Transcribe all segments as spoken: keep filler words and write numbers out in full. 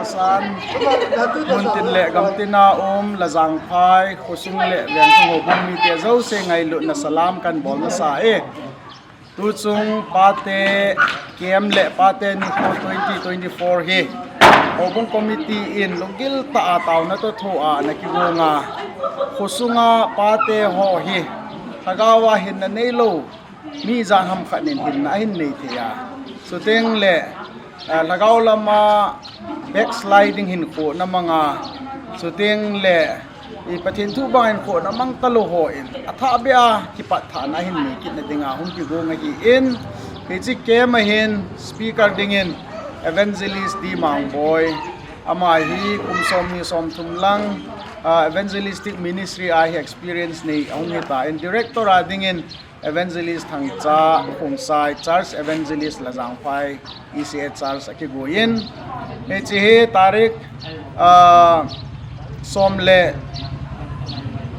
San, muntin le gamtina um, Lajangphai, khosung le veng sung houbung mite jouse ngailutna salam kahin bol masa e. Tuchung pate camp le pate nikho twenty twenty-four hi houbung committee in lunggil tah a taona toh thoa ana kigong a, khosunga pate ho hi lhagao a hinna neilou mi ijat ham khat in hinna ahin nei thei a, chuteng le, ah, lhagao lama backsliding hinkho ana mang a, chuteng le i Pathen thu bang hinkho ana mang talou hon athahbeh a kipatthahna ahin nei kitna dinga hung kigong ahin, hiche camp a hin speaker dingin Evangelist D Mangboi, ama hi kum somni somthum lang, ah, evangelistic ministry a hi experience nei ahung hitan, director a dingin Evangelist Thangcha Khongsai, Church Evangelist Lajangphai E C A Church akigong in, hiche hi tarik, ah, som le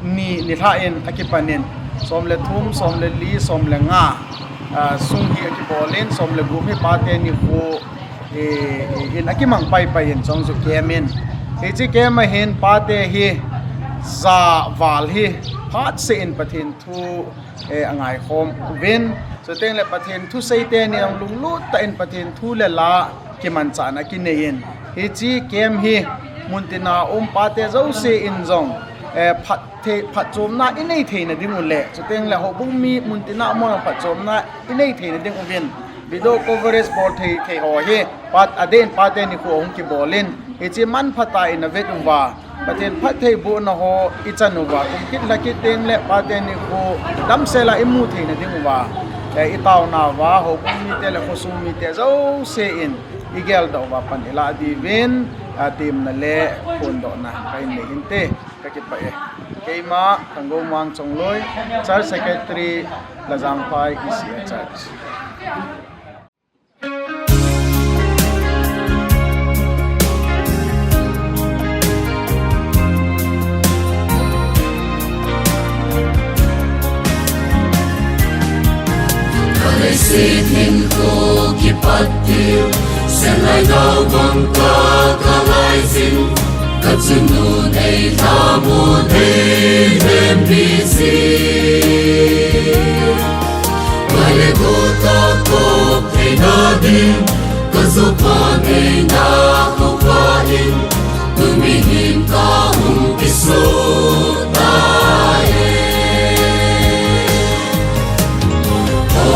ni nilhah in akipan in, som le thum, som le li, som le nga, ah, sung hi akibol in, som le gup hi pate nikho, eh, eh, in akimang paipai in, chujou camp in, hiche camp a hin pate hi ja val hi phatseh in Pathen thu, eh, angaikhom uvin, chuteng le Pathen thusei teni jong lunglut tah in Pathen thu le la kimanchahna kinei in, hiche camp hi muntina um pate jouse in jong, eh, phatthei, phatchomna inei theina ding u le, chuteng le houbung mi muntina um a phatchomna inei theina ding uvin video coverage bol thei thei ho hi, pat, adeh in pate nikho ahung kibol in, hiche manphatah in avet uva, Pathen phattheibohna ho ichan uva, kum kit lha kit teng le pate nikho damsel a imu theina ding uva, eh, itaona uva, houbung mite le khosung mite jouse in igeldoh uva pan ilah diuvin, ah, temna le phondohna kahin nei hinte. Kakipah e. Keima Thanggomang Chongloi, Church Secretary, Lajangphai E C A Church. Leiset hinkho kipat til, senlai gao bang ka kalai jin, kachanu nei lhamu nei lhem mi jin. Vai le gol ka kop theina ding, kajoupha neina kouva in, tuni hin kahung kisuh tai. O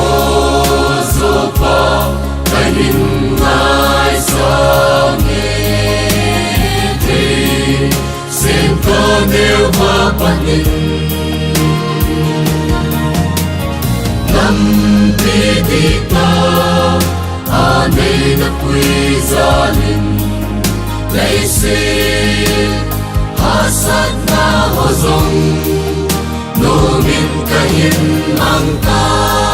Jehovah, kahin ngaisang e thei, sen kaneo va pat in. Lampi dihtah a neina puijal in, leiset hahsatna ho jong nom in kahin mang tai.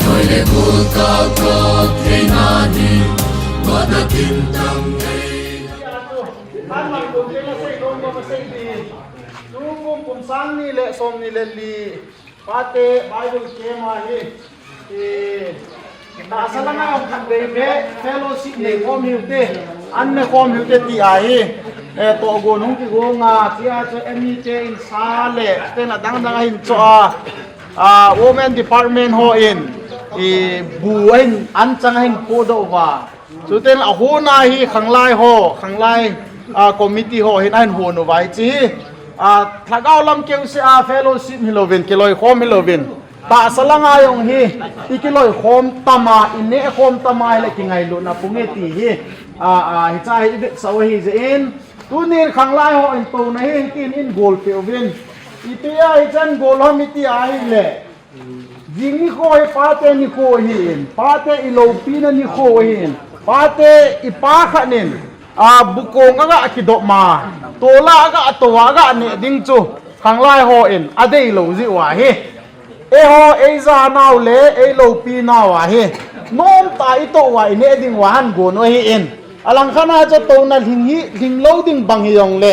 Noi le gol ka kop theina ding, gotna tin dang nei. Kan mang kum te masei, kum masei ti. Tu kum kum sang ni le som ni le li. Pate Bible camp a hi, eh, tahsa langa jong khatvei beh fellowship nei khom hiu te, an ne khom hiu te ti ahi, eh, tohgon hung kigong a, tia chu M E te in sa le, tena dang dang ahin choh a, ah, women department ho in, eh, bu ahin, an chang ahin podoh uva. Chuteng ahon a hi khanglai ho, khanglai, ah, committee ho hin ahin hon uva hiche hi, ah, lhagao lam keuseh a fellowship hilouvin, kiloikhom hilouvin, tahsa langa jong hi, ikiloikhom tam a, inehkhom tam a hile kingailutna pung e ti hi, ah, ah, hiche hi ivetsah u ahi jeh in, tunin khanglai ho in touna hi, hitin in golpeh uvin. Ipi a hichan gol ham iti ahile, jing nikho hi pate nikho ahin, pate iloupina nikho ahin, pate ipa khat in, a, bukong aga kidop ma, tola aga tou a aga neh ding chu, khanglai ho in adeilou jeh uva hi. Eiho, eijanau le eiloupinau ahi. Nomtah a itoh uva ineh ding uva ahin gon u ahin. Alangkhat a chu touna lhing hi, lhinglou ding bang hijongle,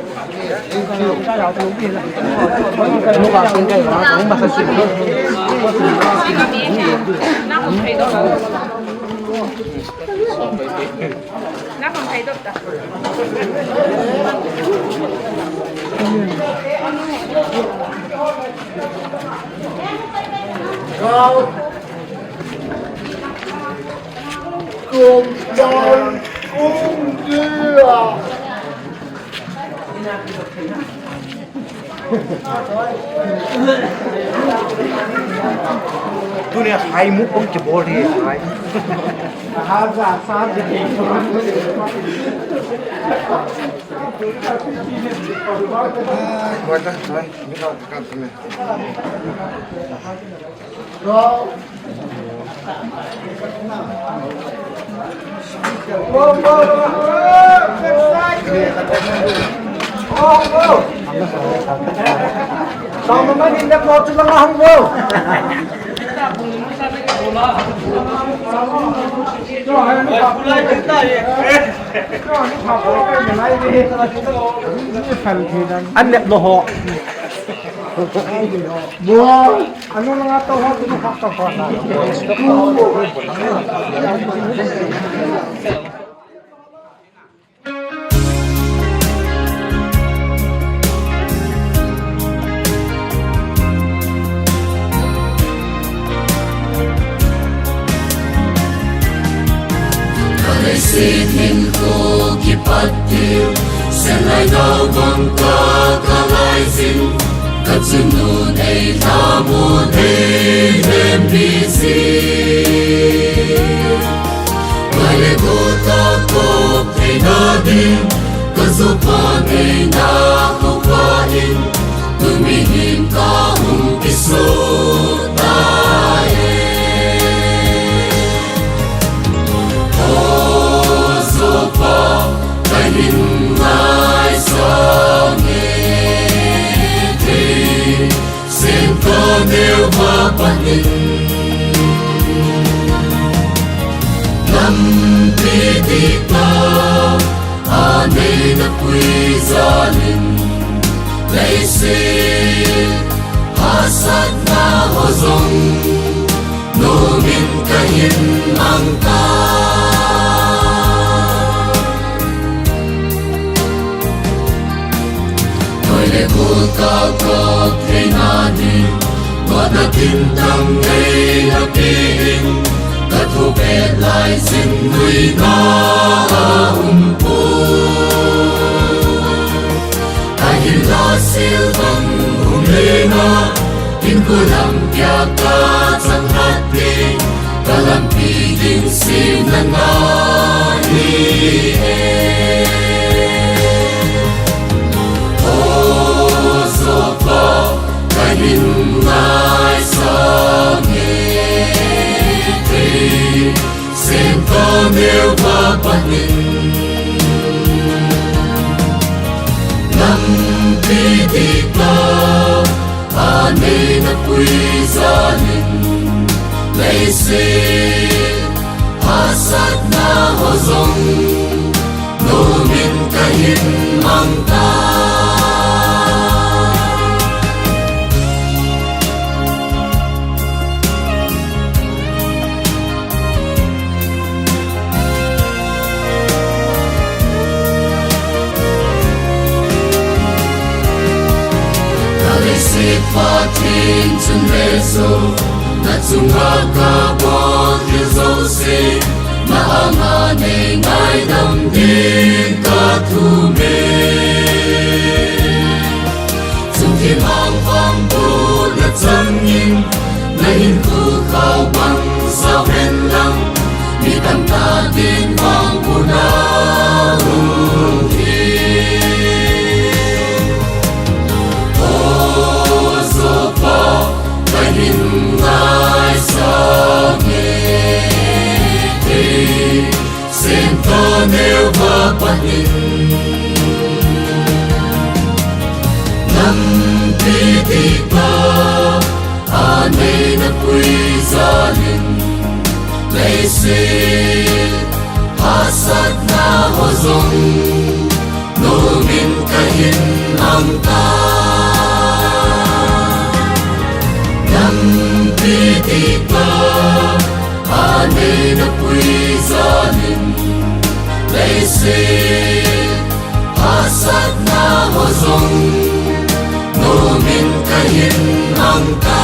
Kum chang kum dia. Tuni hai mu kong kibol di hai. Haza sa di. Buat dah, hai. Ni kau tekan sini. An nep lo ho. Buang. Anu langa to ho tu kha to kha na. Kalei sin hin ko kipat til, sen lai dau bang ka kalai sin. Kachunu nei thamu nei hem bisi. Ngai le go ta kop thei na ding, kazupa nei na ko ka in, tumi hin kahung kisu ta e. O Zopa, kahin ngai sa nge te. Sen ka neo va panin, lampi dihta a nei na pui zanin, leiset hahsatna ho jong nomin kahin mang ta. Noi le kul ka kop thei na ni, kona tin dang nei na pi in, ka thu pet lai sin nui na a um pu. Lampiak a chang khat ding, ka lampi ding semna ngai hi e. O Jehovah, ka hin ngaisang e, semtah neuva pat in. Lampi dihna a nei napui jal in, leiset hahsatna ho jong nom in ka hin mang tai. Ka leiset Pathen chun ve jo, na chunga ka bol thil jouse, na anga nei ngaidam ding ka thum e. Chungthim vangbohna chang in, na hinkho khao bang sao hen lang, mi tamtah din vangbohna hung hi. O Jehovah, ka hin ngaisang e, semtah neuva pat in. Lampi dihna a nei napui jal in, leiset hahsatna ho jong nom in ka hin mang tai. Lampi dihna a nei napui jal in, leiset hahsatna ho jong nom in ka hin mang tai.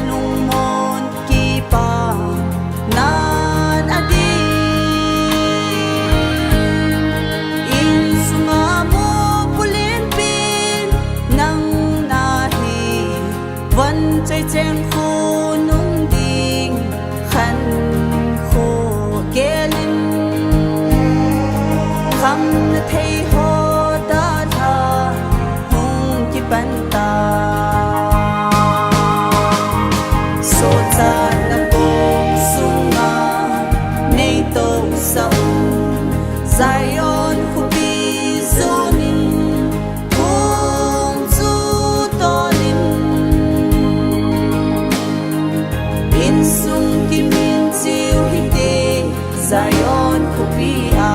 lungmon kipa nan adin, insunga mopo lenpen nang nahi, von choi cheng khonung ding khan kho gelin, kham na thei ho dalha hung kipan ta. Sohchatna kong sunga nei tousah un, Zion khopi zonin kong chu tolin, insung kimin chiu hite Zion khopi a.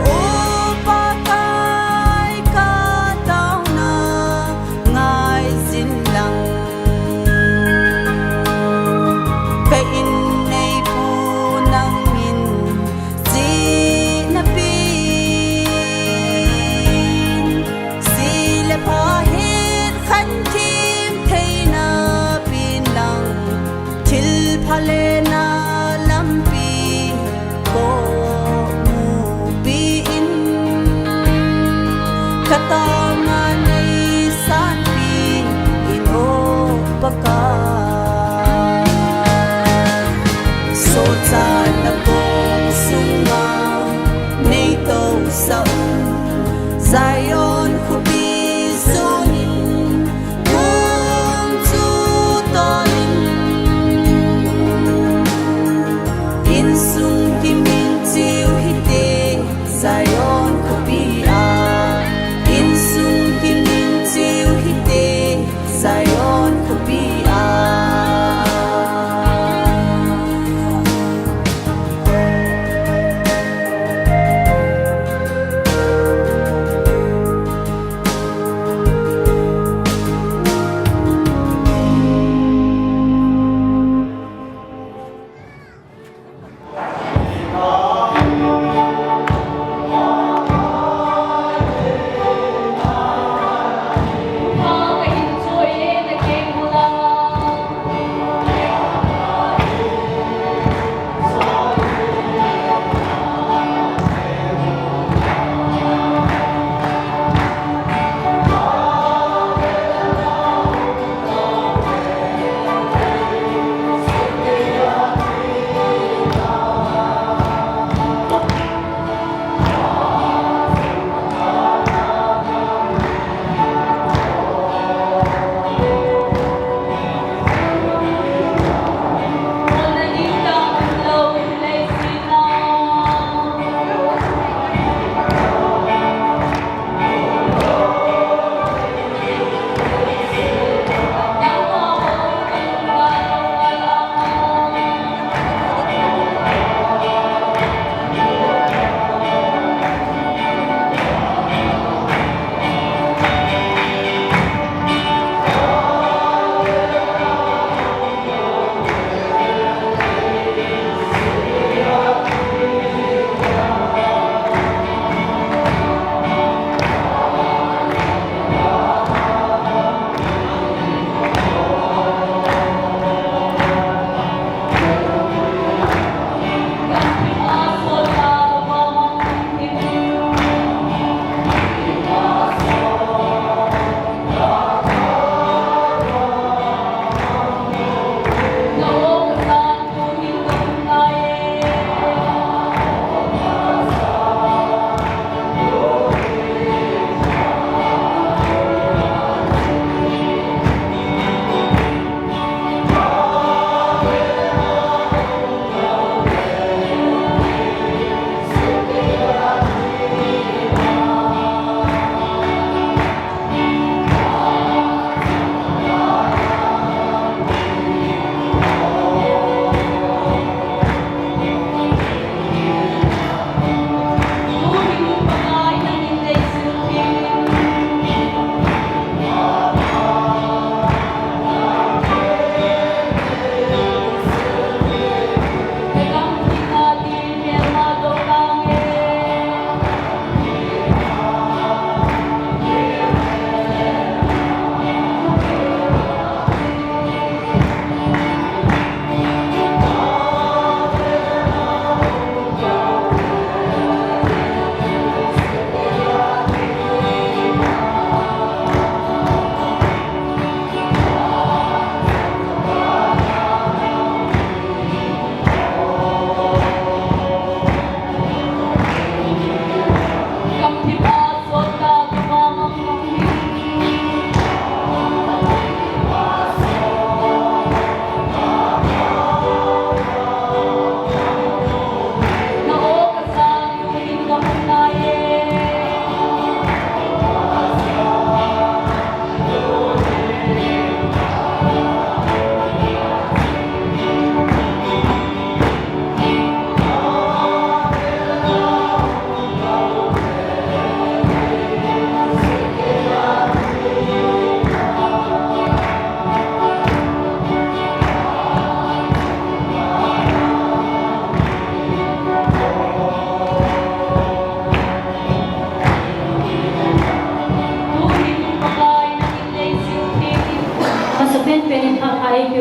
O Pakai, ka taona ngaijin lang, ka inneipu nangin chihna pen, si le pha hetkhen them theina pen lang, thilpha lena lampi ko mupi in, ka taona nei sanpi in, O Pakai. Sohchatna kong sunga nei tousah un, Zion khopi zonin kong chu tolin, insung kimin chiu hite Zion khopi a, insung kimin chiu hite Zion khopi a.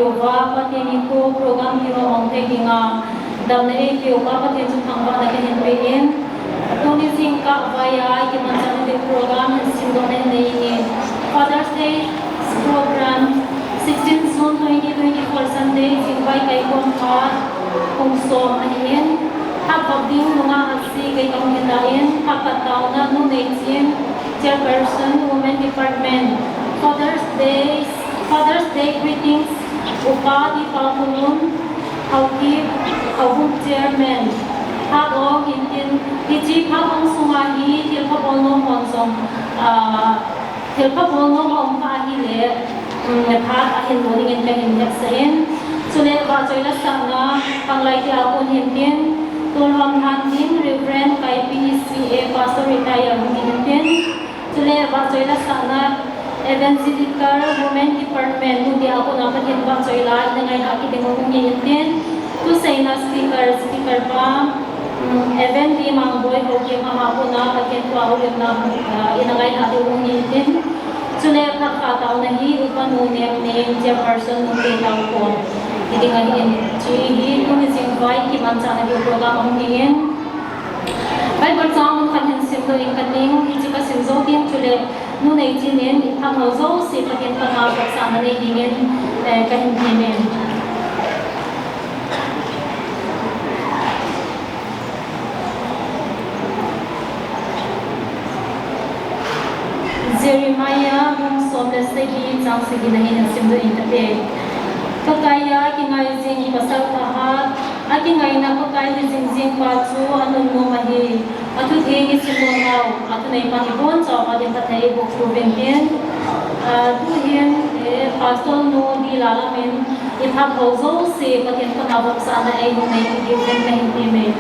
Uva Pathen nikho program kihong thei dinga damna eipeh uva Pathen chu thangvahna kahin pe in. Tuni jingkah vaiya kimanchahna ding program hin simdohna hin nei inge. Father's Day program, sixteen June twenty twenty-four Sunday, jingvai kaikhom phat pung som ahin. Phat bep ding nunga hahsa kei kahung hitan, phat khat taona Nu Neichin, Chairperson, Women Department. Father's Day, Father's Day greetings, Upa Dipa Kholun, Haokip, Houbung Chairman. Phat hung hintin, hiche phat hung sunga hi thilpha bolnom hon jong, ah, thilpha bolnom a um kha ahile, um, phat ahin lo dingin kahin hetsah in. Chule vahchoi lasahna, khanglai tia kon hintin, Tolhom Lhantin, Reverend Kaipi C A, Pastor Retire hung hintin. Chule vahchoi lasahna, Evangelical Women Department, nu tia kona Pathen vahchoi la, ina ngailhah kit ding hung hintin. Thuseina speaker, speaker pa, um, Evan D Mangboi, Haokip, ama kona Pathen thu a houlimna, uh, ina ngailhah ding hung hintin. Chule phat khat taona hi Upa Nu Nemnem, Chairperson, Nu Teitao Khon. Hiding ahin, hiche hi tuni jingvai kimanchahna ding program ahung hin. Bible chang mun khat hin simdoh inge kating, hiche kasim jou ding chule Nu Neichin in iphat ho jouse Pathen pana vopsahna nei dingin, eh, kahin temin. Jeremiah bung som le sagi chang sagi na hin simdoh inge kate. Pakaiya kingai jing pasal thahat, akingaina Pakai hijing jingpa chu anunnom ahi. Athutheng isimlou nau, athuneipan ibonchauva dinga phatthei eiboh uvin tin. Ah, tuhin, eh, Pastor Nu Dila lamin, iphat ho jouse Pathen pana vopsahna eihung nei kit diuvin kahin temin.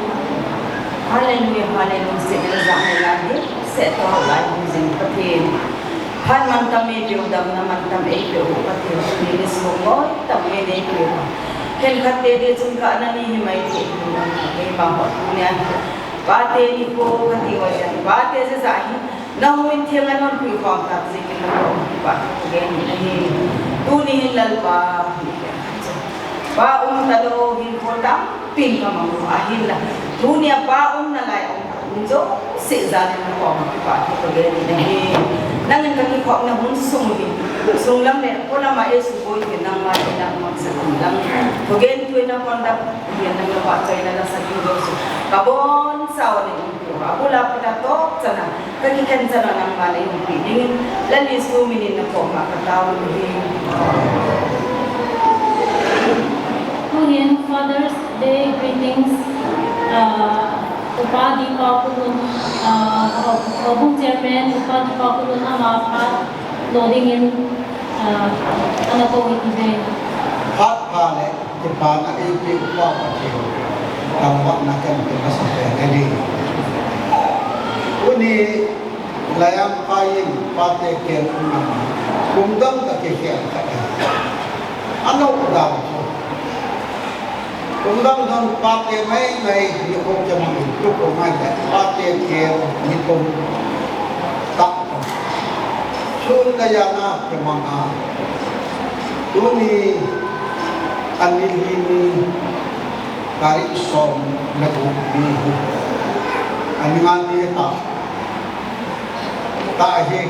Hallelujah, hallelujah, seh le jah le la hi, seh toh lai hung jing Pathen. Phat mantam eipeu, damna mantam eipeu Pathen, tuni ni sung ngoi tam nge neipeu. Khenkhat teni chun kana ni hi mai thei, keima ho tunia hi. Pate nikho kati ho jeh in, pate jeh a hi, nahung in theng anon pui khom tah jeh in nakoma kipah thu kagen ahi. Tuni hin Lalpa, Pa um talou hinkho tampin kamang u ahinla, tunia Pa um nalai um, um jouse jal in nakoma kipah thu kagen ahi. Nangin kakikhopna hun sung hi, sunglam le polama eisuboi thei nangma le nangma sa thei lang. Thugentu in nakon dap, hihen lang navahchoina lasa ding jouse kabonchauva nei umpi uva, abul a pat a toh chan a kakikhen chan a nangma nei umpi dingin, Lal Jesu minin nakoma katao u ahi. Tuhin Father's Day greetings, ah, Upa Dipa Kholun, ah, Houbung Chairman, Upa Dipa Kholun ama phat lo dingin, ah, ana kou hite. Phat pha le kipana eipeh Upa Pathen thangvahna kahin pe masa pen ahi. Tuni Laiyanpai in pate kem um a, kum dang kakikhel kha e. Ano dang chu. Kum dang dang pate mai mai nikho kimang in, tukum mai le pate kem nikum tah. Sun le jan a kimang a. Tuni ani li ni, tarik som le gup ni. Ani nga ni ta. Tahi,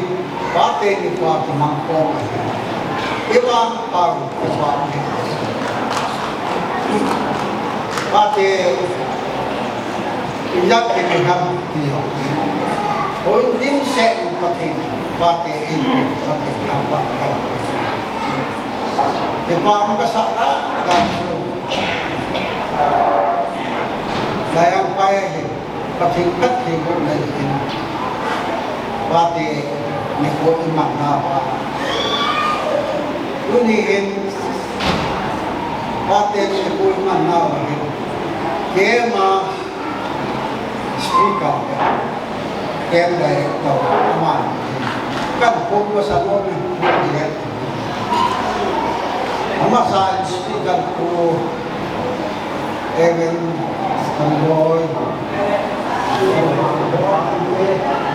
pate nikho kimang khom ahi. Ivang pang, ivang hi. Pate, ijat kiti ham ti ho. Hoi din se Pathen, pate in, Pathen ham pa. Ivang ka sa ka, ka su. Laiyanpai ahi. Pathen phattheibohna in, pate nikho iman nauva. Tuni hin, pate nikho iman nauva hin, keima speaker, kem director, aman hin. Kan pum masa nom in, Amasan speaker pu Evan Mangboi.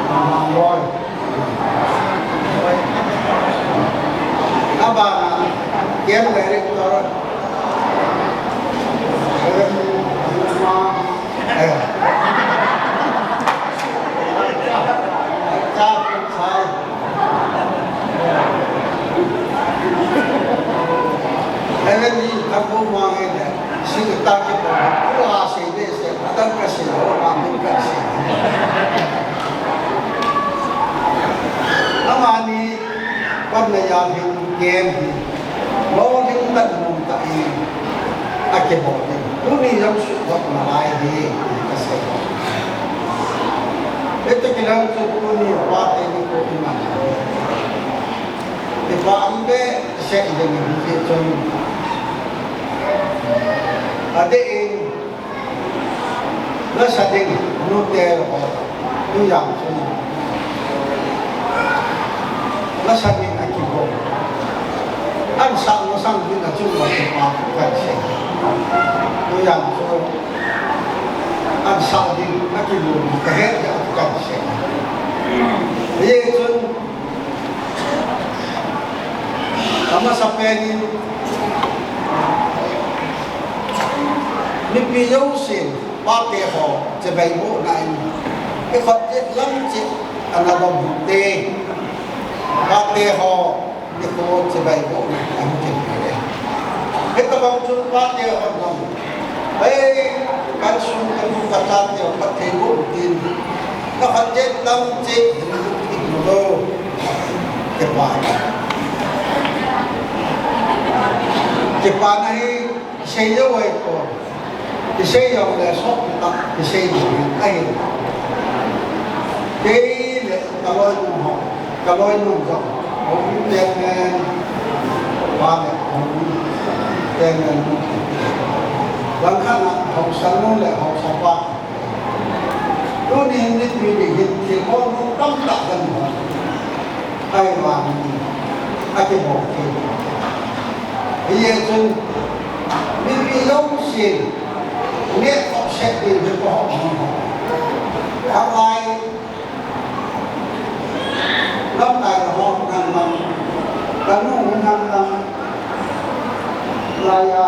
Mangboi. Abana, kem director, Jam hin kem hin, lolhing tah in um tah in, akibol in. Tuni jong sukdot nalai hi, kasei. Hitia kilang chu tuni pate nikho iman. Ipa um behseh ding ahi jeh chun. Adeh in, Lasa ding, nute ho, tujang chun. Lasa ding akibol. An sah masang ding a chun ma kipa kahin sei. Tujang chun. An sah ding akibol, kahet a kahin sei. Hijeh chun, amasapen in, mipi jousen, pate ho, chibai bohna in, ikhut jet lam cheh, ana dom u hite. Pate ho, nikho chibai bohna, ana dom u hite. Hitabang chun pate ho dom. Ei, kasung kanu kachate ho, phatthei boh u hitin. Nakhat jet lam cheh, hin ding u hite. Kipa. Kipana hi, Kisei jou ahi ko. Kisei jou le sot tah, kisei jou ahi. Kei le kaloinu ho, kaloinu jong. Hung ten men, pa le hung ten men. Langkhat na haosa nu le haosa pa. Tuni nipi ni hin thilbol tamtah kan mu. Ahivangin, akibol thei. Hijeh chun, mipi jousen, neh khop set ding hi kaho. Khanglai, lamkai ho nang nang, kanu nang nang, lai a,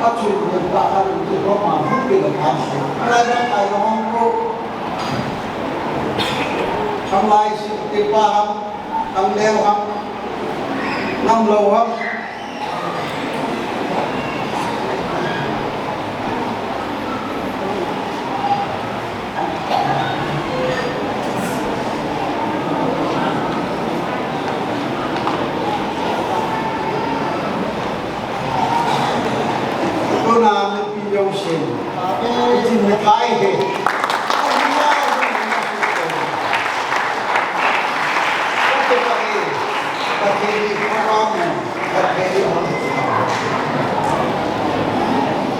Achun pen pa khan tu ko ma hung pe lo khan se. Lai dang kai lo hung ko. Khanglai si te pa ham, khangleu ham, namlou ham. Tuna mipi jousen. Amen. Iti mikai he.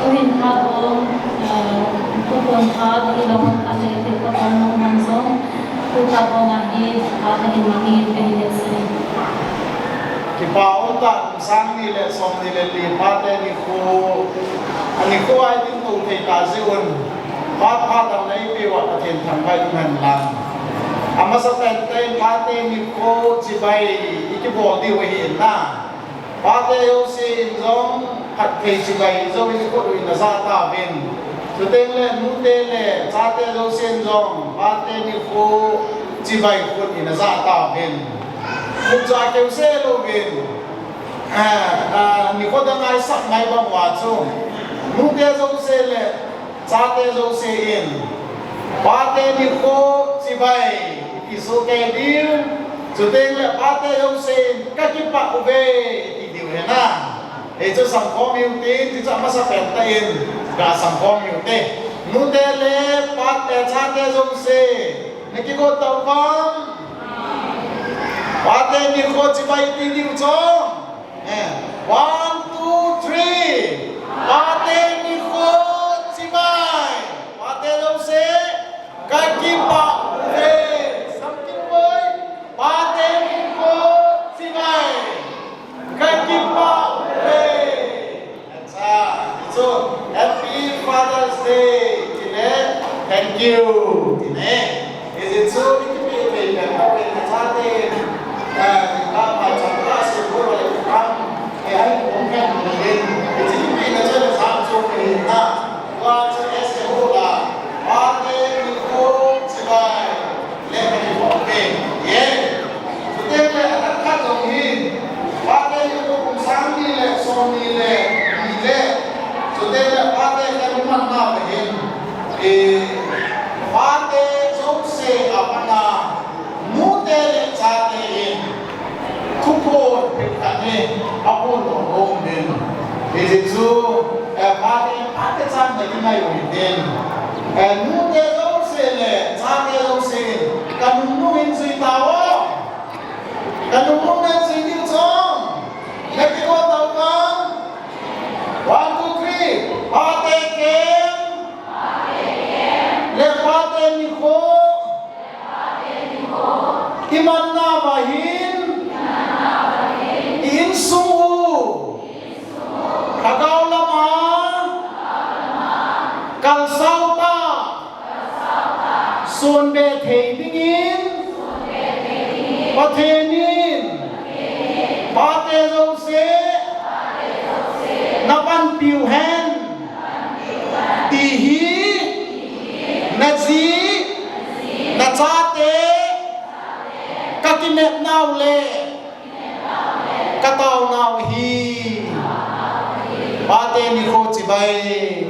Tuhin kha bong, eh, tu kon kha, tu long kha, le, tu kon long man song, tu kha bong ahi, kha, ahi, mani, ahi, le, se. Kipa um tah, sang ni le, som ni le, li, pate nikho, ani kho ai tin tu thei ta jeh un, phat phat dang nei pe uva Pathen thangvah in um hen lang. Amasapen in pate nikho chibai, i kibol diu ahi na. Pate jouse in jong, phatthei chibai jou in khut u in aja tauvin. Chuteng le, nute le, chate jouse in jong, pate nikho chibai khut in aja tauvin. Khut ja keu se louvin. Ah, ah, nikho dang ngaisah ngai bang uva chu. Nute jouse le, Chate jouse in, pate nikho chibai, ipi soh kei diu, chuteng le pate jouse in, kakipah uve, iti diu ahi na. Hichu samkhom u hite, hichu amasapen tah in, ga samkhom u hite. Nute le pate chate jouse, nakigot tauvam. Pate nikho chibai iti diu chu. Eh, one, two, three. Pate nikho chibai. Pate jouse, kakipah uve. Samkit poi. Pate nikho chibai. Kakipah uve. Acha, so, Happy Father's Day. Tile, thank you. Tile. Hichu, ikipe pe pen tah in chate, eh, ka pa cha ka se ko le kam, eh, ai ko kan ko le, hichu ikipe na cha le sa cho ke na, wa cha ese ho la, pate nikho chibai, le nikho pe, ye. Chuteng le, athah khat jong hi, pate nikho kum sang ni le, som ni le, ni le, chuteng le, pate ka ni man na le hin, eh, Pate jouse a pat a, nute le chate Khat hi, aphondoh nom in. Hichu, eh, pate, pate chan na kingai u hitin. Eh, nute jouse le, chate jouse in, kanungnung in jui tao. Kanungnung in jui diu chom. Nakikoi tao kan. One, two, three. Pate camp. Le pate nikho. Imanna uva hin, i insung u, lhagao lama, kalsau tah, sonbe thei dingin, Pathen in, pate jouse, napanpiu hen, ti hi, naji, nachate, kakinepnau le, kataonau ahi. Pate nikho chibai.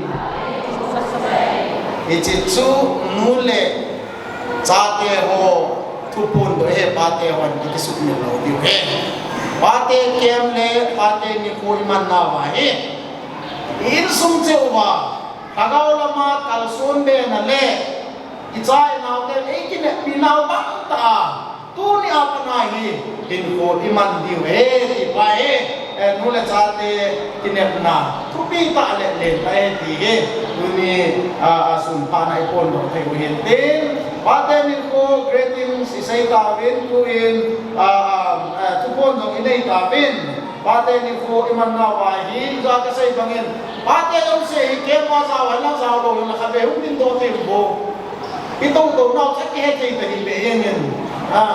Hiche chu nu le chate ho thuphondoh hi pate hon kisukmil lou diu ahi. Pate camp le pate nikho imanna uva hi, i insung cheh uva, lhagao lama kalsonbena le, icha inau te, eikineppi nau bang tah a, tuni a pat a hi, hinkho iman diu ahi, ti pa hi, eh, nu le chate kinepna thupi tah le lentah ahi ti hi, tuni a, a sunphatna iphondoh thei u ahin tin, pate nikho greetings isei tauvin, tuin, a, a, a, thuphon jong inei tauvin, pate nikho imanna uva hi, ija kasei bangin, pate jouse hi camp a jao henlang jao lou henlang khatvei hung dingdoh thei u bou. Itoh toh nau khat kihe thei tahih beh jengin. Ha.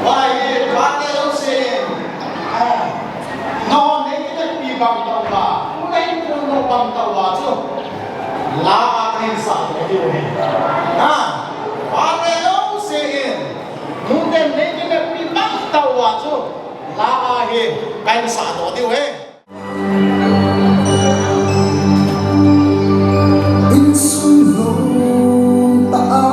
Vai, pate jouse. Ha. Nangho neikineppi bang tah uva, tu nahin phondoh bang tah uva chu, la a kahin sahdoh diu ahi. Ha. Pate jouse in, nute neikineppi bang tah uva chu, la a hi kahin sahdoh diu ahi. Insung lom tah a.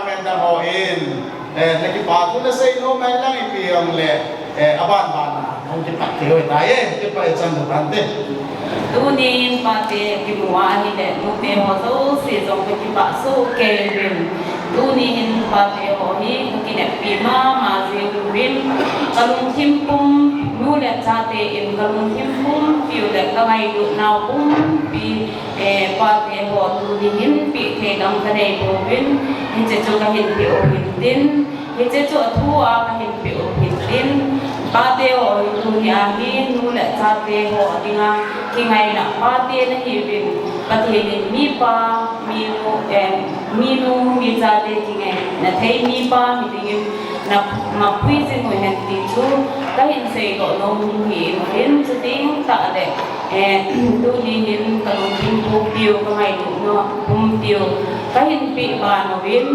Member ho in, eh, na kipa thu na sei nom mai lang ipi hung le, eh, aban ban a, hung kipat thei u tai, eh, kipa e chan du kan te. Tunin pate kimu a ahile, nute ho jouse jong ka kipah soh kei uvin. Tunin pate ho hi ka kineppi mama jing uvin. Ka lungthim pum, nu le chate in ka lungthim pumpi u le ka ngailut nau pumpi, eh, pate ho tuni hin peh thei dang ka nei pouvin. Hiche chu ka hin peh u hin tin. Hiche chu athu a ka hin peh u hin tin. Pate ho hi tuni a hi nu le chate ho dinga kingaina pate na hiuvin. Pathen in mipa, minu, eh, minu, michate kingaina thei mipa hi dingin na mapui jing u hen ti chu ka hin seidoh nom hi in tin, chuteng tah le, eh, tuni hin ka lungthim pumpi u, ka ngailut nau pumpi u ka hin peh ban uvin.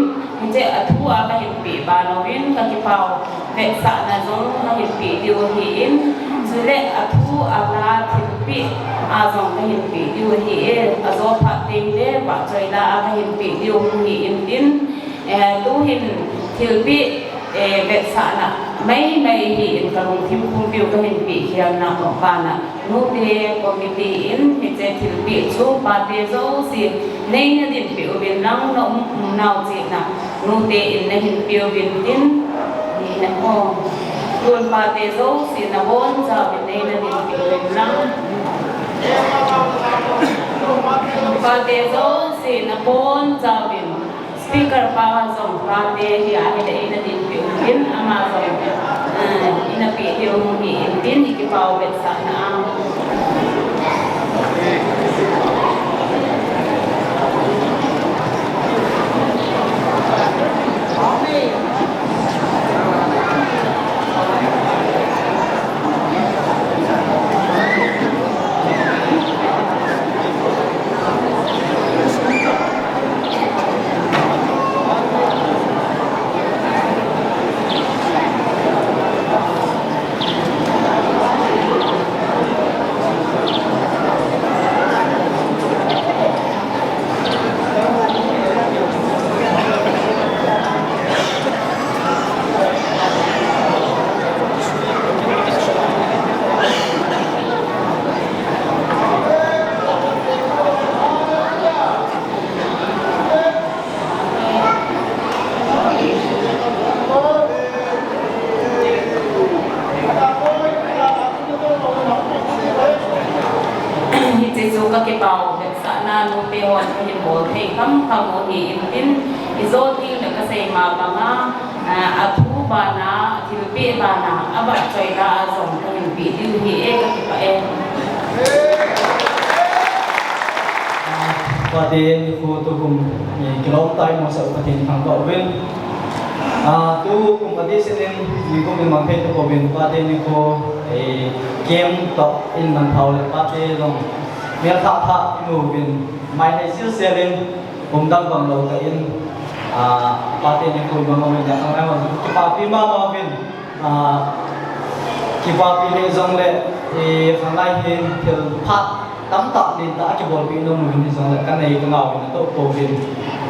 Hiche athu a ka hin peh ban uvin, ka kipao vetsahna jong ka hin peh diu ahin, chule athu a la thilpeh a jong ka hin peh diu ahi e, ajo phat teng le vahchoi la a ka hin peh diu ahi in tin, eh, tuhin thilpeh, eh, vetsahna maimai hi in ka lungthim pumpi u ka hin peh khial na tong kana. Nute committee in hiche thilpeh chu pate jouse neina dinpi uvin lang na um, um nau chihna. Nute in na hin pe uvin tin, ni na ko. Tun pate jouse na boncha uvin neina dinpi uvin lang. Pate jouse na boncha uvin. Speaker pa jong pate hi ahile ina dinpi uvin ama jong, eh, ina pe diu hi in tin i kipao vetsahna a. Hiche chu ka kipao vetsahna, nute hon ka hin bol thei kham kham u hi in tin, i jo ding le ka sei ma banga, a, athu bana, thilpeh bana, avahchoi la a jong ka hin pe diu hi e, ka kipah e. Pate nikho tukum, eh, kilom tai mo sa u Pathen thangvah uvin. Ah, tukum adeh seh in, nikum in mang thei tapouvin, pate nikho, eh, kem toh in mang thau le pate jong mel thah thah in uvin, mai hei sil sel in, um dang bang lou tah in, ah, pate nikho mang uvin, ya kang ai hon, kipapi mama uvin. Ah, kipapi le jong le, eh, khanglai hin thil phat tamtah lentah a kibolpeh nom uvin hijong le, ka nei ka ngah uvin atoh pouvin.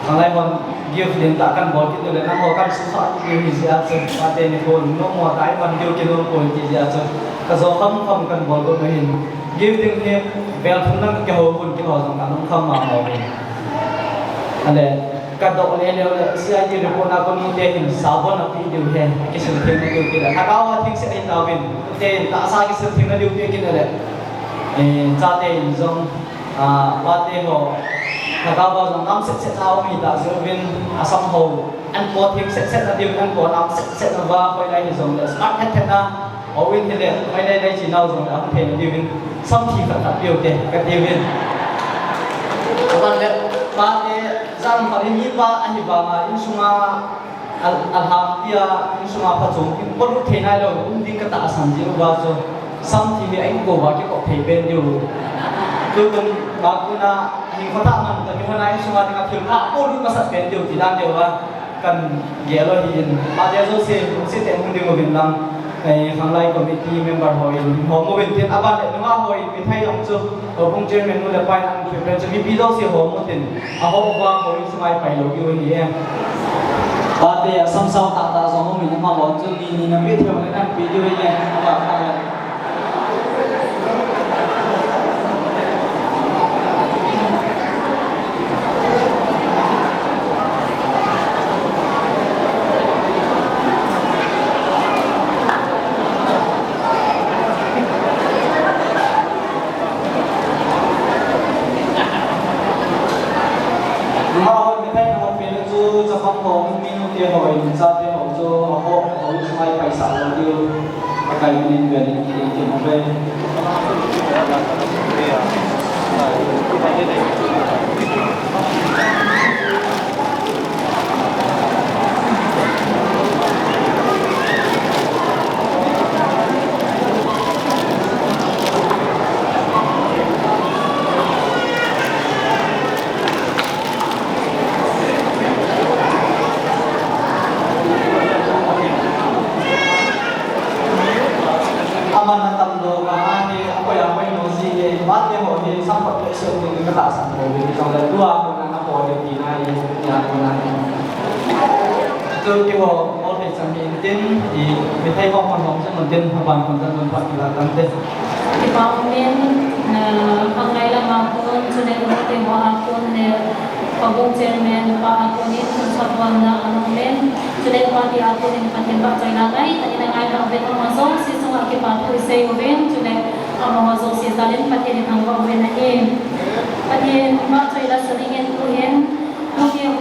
Khanglai hon gift lentah kan bol kit u le, nangho kan sukha kit u hi jeh a chu, pate nikho nom mo tah a i man diu kinom poi ti jeh a chu, ka jo kham kham kan bol got u hin. Gift ding hi vel thum lang ka kihou un, kihou jong ka nung kham mama uvin. Ale, ka doh le leu le, C I D report na kon nute hin sabon a pe diu he, kisil theng na diu kit le. Lhagao a thengset ahi tauvin, nute hin tahsa kisil theng na diu pe kit le. Eh, chate in jong, ah, pate ho, lhagao a jong nam set set na um hi ta jeh uvin, asam ho, an po thengset set na diu, an po nam set set na va, hoilai hijong le, smart het het na, Houin hile, mai nei nei chinau jong le, ahung thei diuvin, samthi khat khat peh u te, kati uvin. Aban le, pate, jam pha in mipa ahi vanga, insunga, al-, alham tia, insunga phachom, in polut thei nailou, um ding ka tahsan jeh uva chu, samthi hi a inko uva kikop thei pen diu. Tukum, bakuna, hinkho thah man, ta kihona insunga dinga thil pha, polut masat pen diu, ti dan diu va. Kan gel u ahin, pate jouse, lungset tah in hung ding uvin lang, eh, khanglai committee member hon, hom uvin tin, aban le nungah hon, mithai jong chu, houbung chairman nu le pa in, an president chu, mipi jouse hom utin, ahom uva, houin sunga i pai lou diu ahi e. Pate a samsau tahtah jong um in, amavon chu ni ni na pe thei le kan pe diu ahi, ava ta le. Nungah hon mithai na hon pena chu chapang ho, minu te ho in, chate ho chu aho, aho chu mai paisa lo diu. Pakai min in velin ki in kin ve. Aman atam lou, ahi, akoi akoi lou si he, mate ho he, samphat le sel ni ka ta sang lou, ni jong le tua kona na po le ti na hi, tia kona hi. Tu keiho, ol thei chan hi tin, i, mithai ho kon hom chan tin, aban kon chan pan phat la tan te. Kipa um in, eh, khanglai lam a kon, chule mite ho a kon le, Pabung chairman pa a kon in, chun sabon na an um in, chule party a kon in Pathen vahchoi na ngai, tani na ngai na vet amaho jouse chunga kipa thu i sei uvin, chule amaho jouse jal in Pathen i thangvah uvin ahi. Pathen vahchoi la sa dingin tuhin, Pathen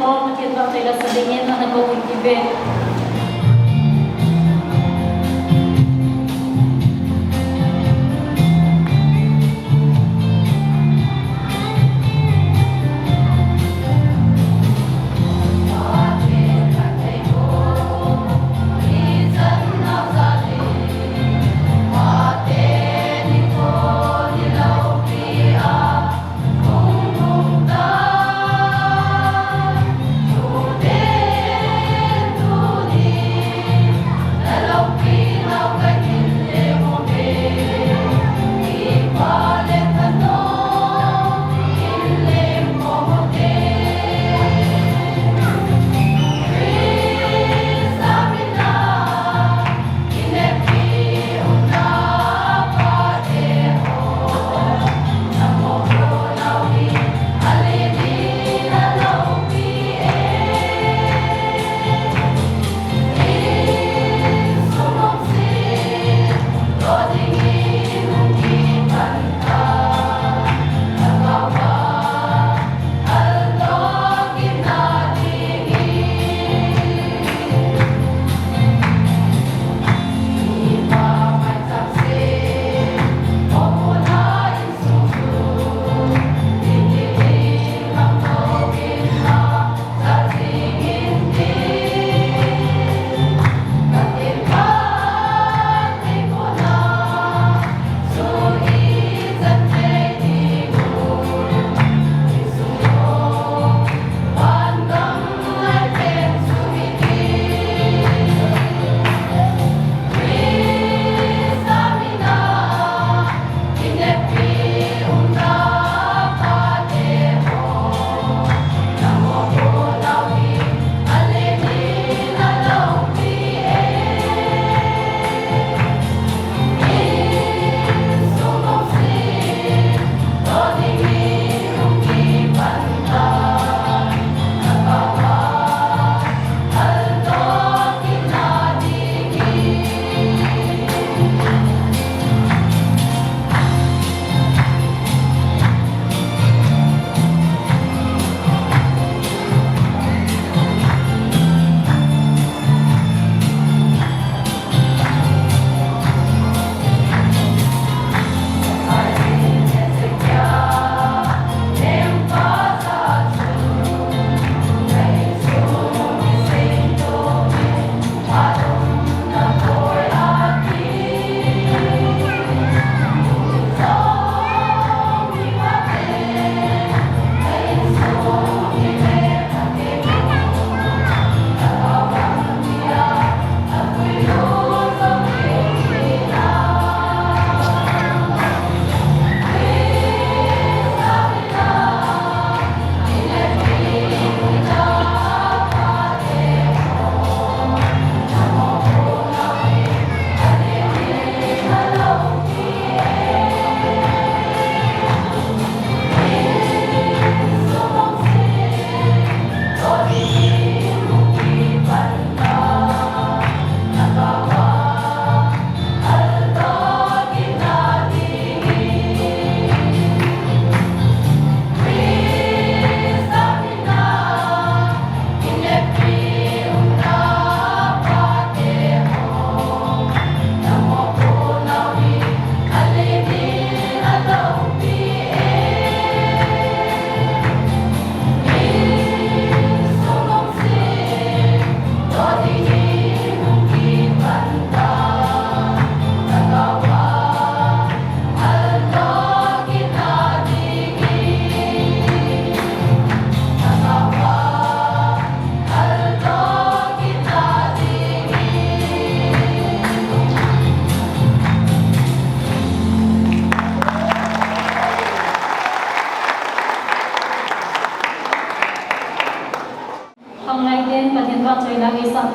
vahchoi la sa dingin ana kou u ahi ve.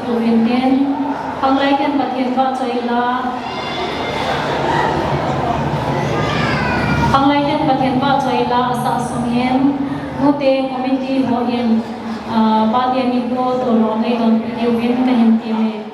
Tuvintin, khanglai ten Pathen vahchoi la, khanglai ten Pathen vahchoi la asah sungin, nute committee hon, ah, pate ni ho tolom nei donpi diuvin kahin teme.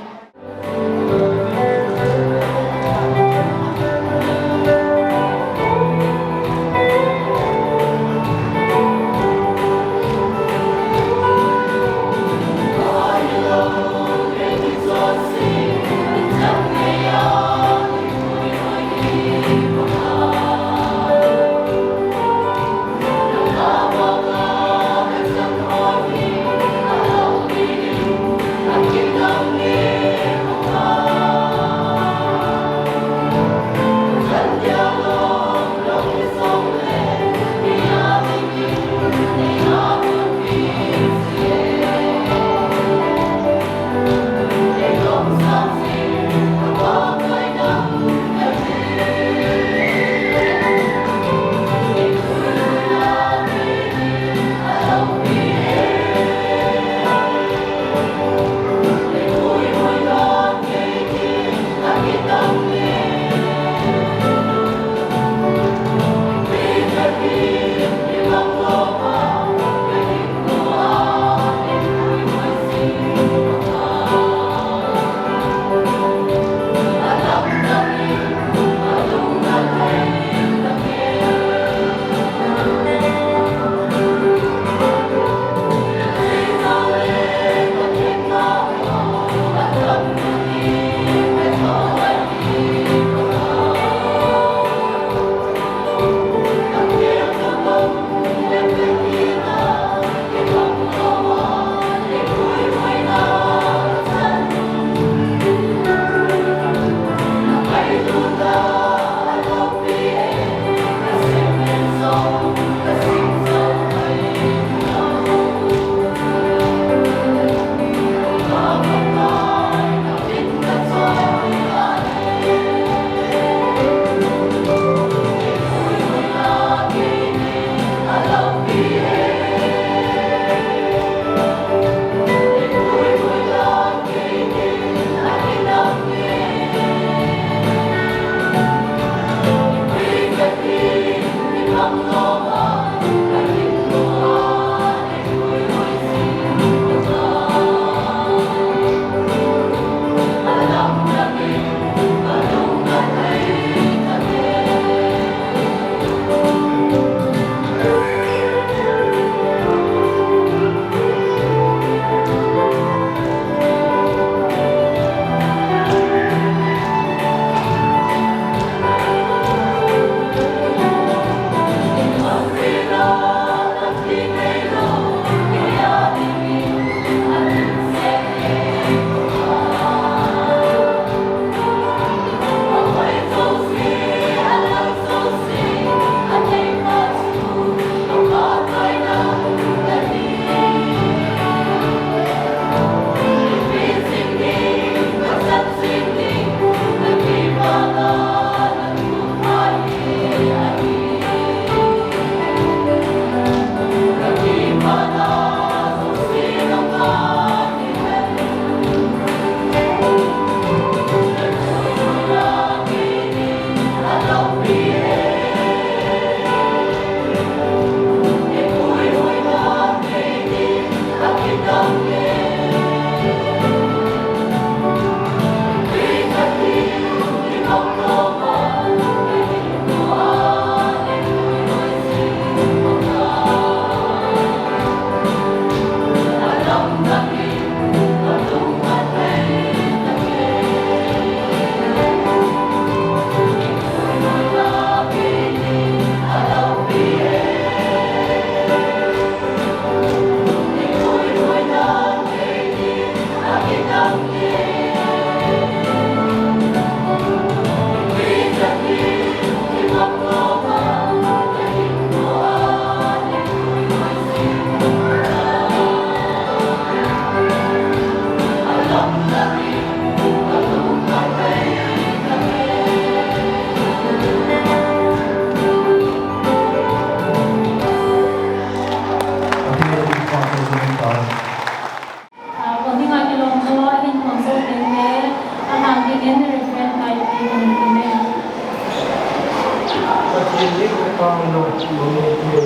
Pathen ni ko pa no mo ni ke.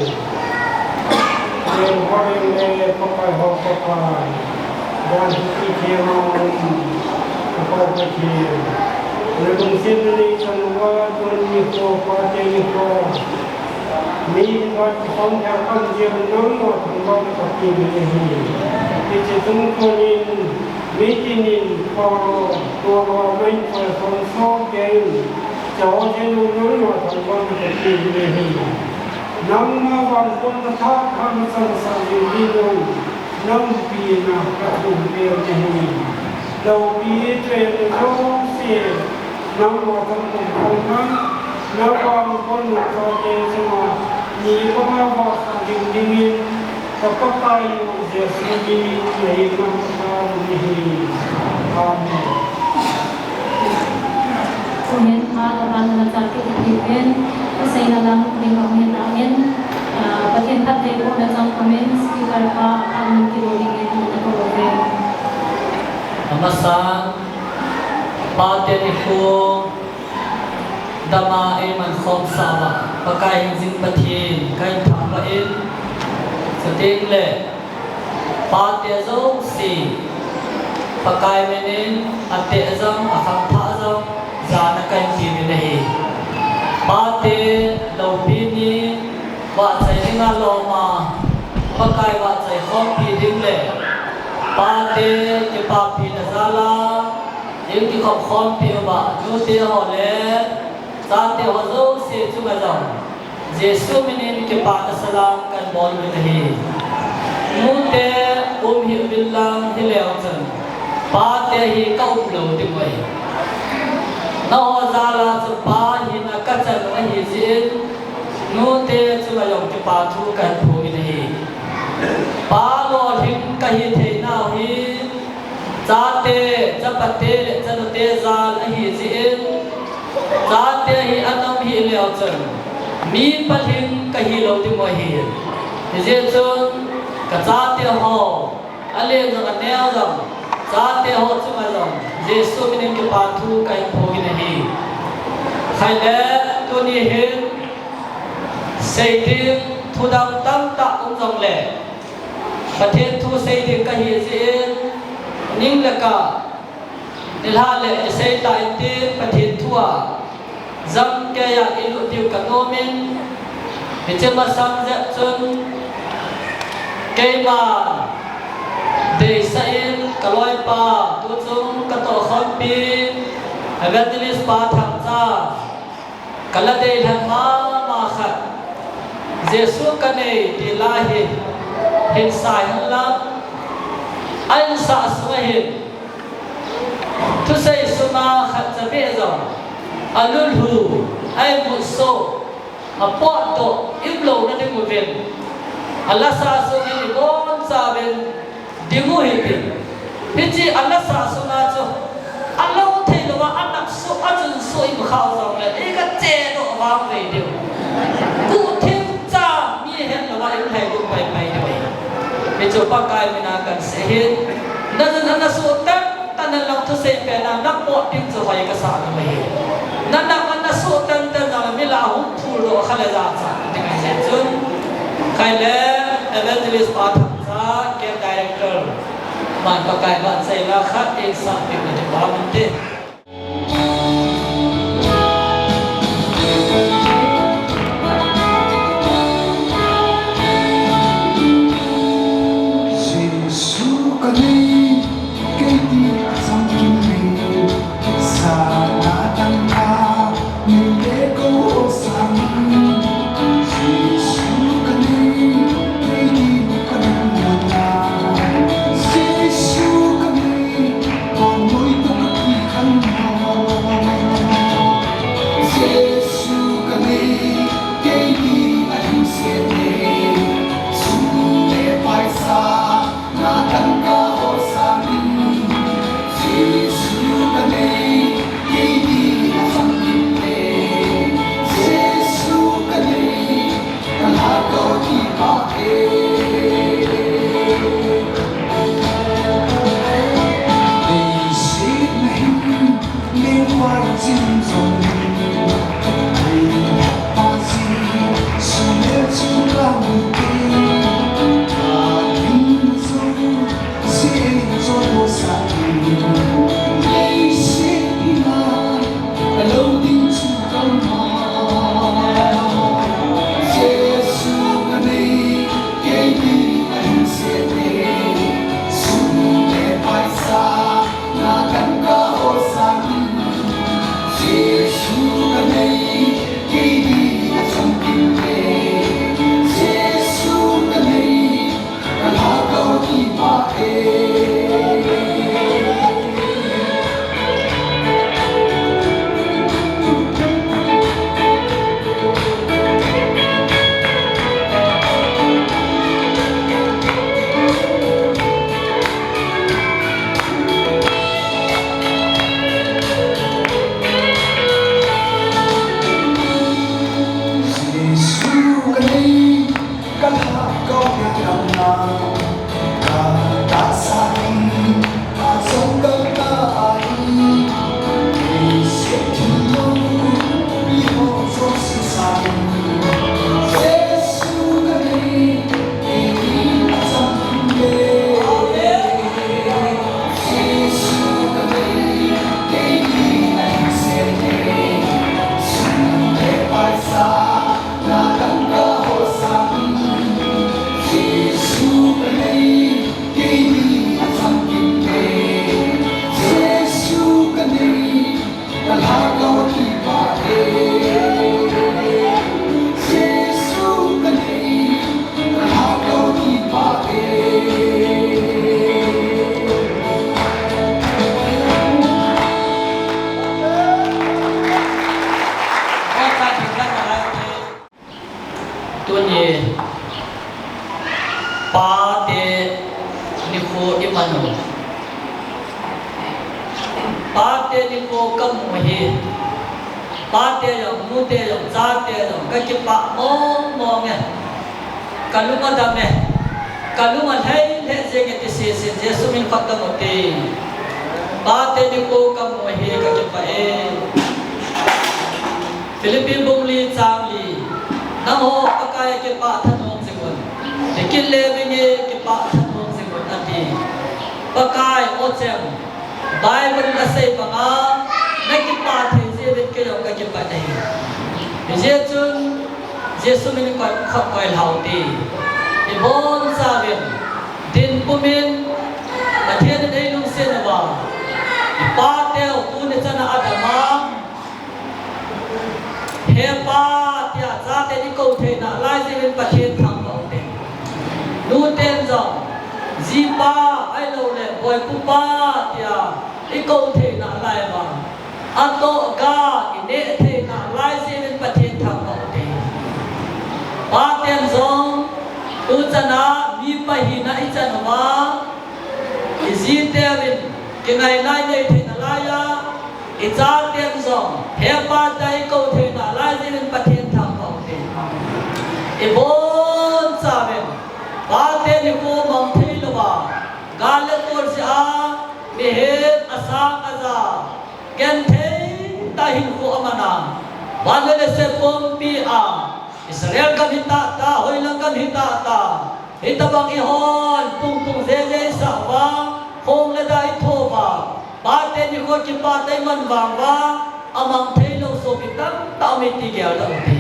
Len hoi le Pakai ho Pakai. Dan hi ki ke ma ni. Ko Pathen. Na lungset ni chan wa don ni ko pa te ni ko. Mi va ki phong ya kan je no mo ko Pathen ni hi. Ki che tung ko ni mi ki ni ko to lo mai ko phong so ke. Jehovah nangma thangvahna ka pe nahi. Nangma vangbohna thah khat chang sang ding ding nang, nang pina ka thum pe nahi. Loupi tuen jouse, nangma thangvahna, nang vangbohna thah te chunga, ni ko ma va sang ding ding in, Ka Pakai u Jesu min in, na hi ngam ka ni hi. Amen. Amen. Ama ka ban na chang kit hi pen, ka sei na lang ding ka min amen. Ah, Pathen phatthei bohna chang comment, speaker pa, amen kilo ding in na ko ve. Amasa, pate ni ko, Dama eiman khom sah uva, Pakai hingjing Pathen, ka in thangvah in, chuteng le, pate jouse, Pakai min in, ateh jong, akhangthah jong, jana ka in pe uvin ahi. Pate, loupi ni, vahchoi dinga lom a, Pakai vahchoi khompi ding le, pate, kipapina jal a, in kikhop khompi uva, nute ho le, chate ho jouse chunga jong, Jesu min in kipana salam kan bol uvin ahi. Nute um hih uvin lang hileu chun, pate hi ka um lou ding u ahi. Nangho jal a chu pa hina ka chan u ahi jeh in, nute chunga jong kipa thu kan phongin ahi. Pa lolhing ka hi theinau hi, chate, chapate le chanute jal ahi jeh in, chate hi ana um hih leu chun, mi palhing ka hi lou ding u ahi. Hijeh chun, ka chate ho, alen jong aneo jong, chate ho chunga jong, Jesu min in kipa thu ka in phongin ahi. Khai le, tuni hin, sei ding, thu dang tamtah um jong le, Pathen thu sei ding ka hi jeh in, ning le ka, nilhah le isei ta in tin Pathen thu a, jam kei a i lut diu ka nom in, hiche masang jep chun, keima deisah in ka loipa, tu chung ka tohkhompi, Evangelist Pa Thangcha, Ka la deilhen mama khat, Jesu ka nei ti la hi, hin sa hen lang, a insah sunga hin, thusei suma khat cha beh jong, a lulhu, a imut so, a potdoh, i um louna ding uvin, a lasa sung hin i boncha uvin, Ding u hite. Hiche a lasa sunga chu, a lou thei louva, a nap suh, a chun suh i mu khah u jongle, i ka chedoh vang vei diu. Guhthim cha mi het louva, i um lhai lut pai pai diu ahi. Hichu Pakai mina kan sei ahi. Na jun a na suh tan, tan na lang thusei pen a, na pot ding chu hoi ka sa diu ahi. Na nap a na suh tan tan jongle, mi lah a hung phuldoh kha le jachat ding ahi jeh chun. Khai le, Evangelist Pa Thang Sa, Camp Director, man Pakai vahchoi la khat, in sah peh na ding vang ute. Jesu ka nei, kei ti a chang kim nei, sa na tang ka, nei le ko sang, Jesu ka nei, kei ti ka nei na, Jesu ka nei, ko noi to ka ti kan Tuni, Pate nikho iman u. Pate nikho kamu hi. Pate jong, nute jong, chate jong, kakipah mong mong e. Kalung adam e. Kalung alhai lheh jeng e ti sese, Jesu min khut dam u te. Pate nikho kamu hi, kakipah e. Philippi bung li chang li. Nangho Pakai a kipah thanom jing un. Nikit le vei nge kipah thanom jing un ati. Pakai o chem. Bible in asei banga, nakipah thei jeh uvin kei jong kakipah e. Hijeh chun, Jesu min in khut, khut koi lhau te. Ibonchauvin, dinpum in, Pathen in eilungset uva. Ipateu tuni chan a adam a, He Pa, tia chaten ikou thei nalai jeh uvin Pathen thangvah u te. Nuten jong, Jipa, ahilouleh, Boipu Pa, tia ikou thei nalai uva. Atoh ga ineh thei nalai jeh uvin Pathen thangvah u te. Paten jong, tuchan a mipa hina ichan uva, ijiteu in kingailai nei thei nalai a, ichaten jong, He Pa, tia ikou thei nalai jeh uvin Pathen thangvah u te. Ibonchauvin, Pate nikho mang thei louva, gal le tol jeh a, mihem asang aja, genthei tah hinkho aman a, vannoi leiset pumpi a, Israel gam hita ta, hoilang gam hita ta, hitobang eihon pung pung jeh jeh isah uva, khong le da itho uva, Pate nikho kipah tah iman vang uva, amang thei lou sopi tamtah um e ti geldoh u te.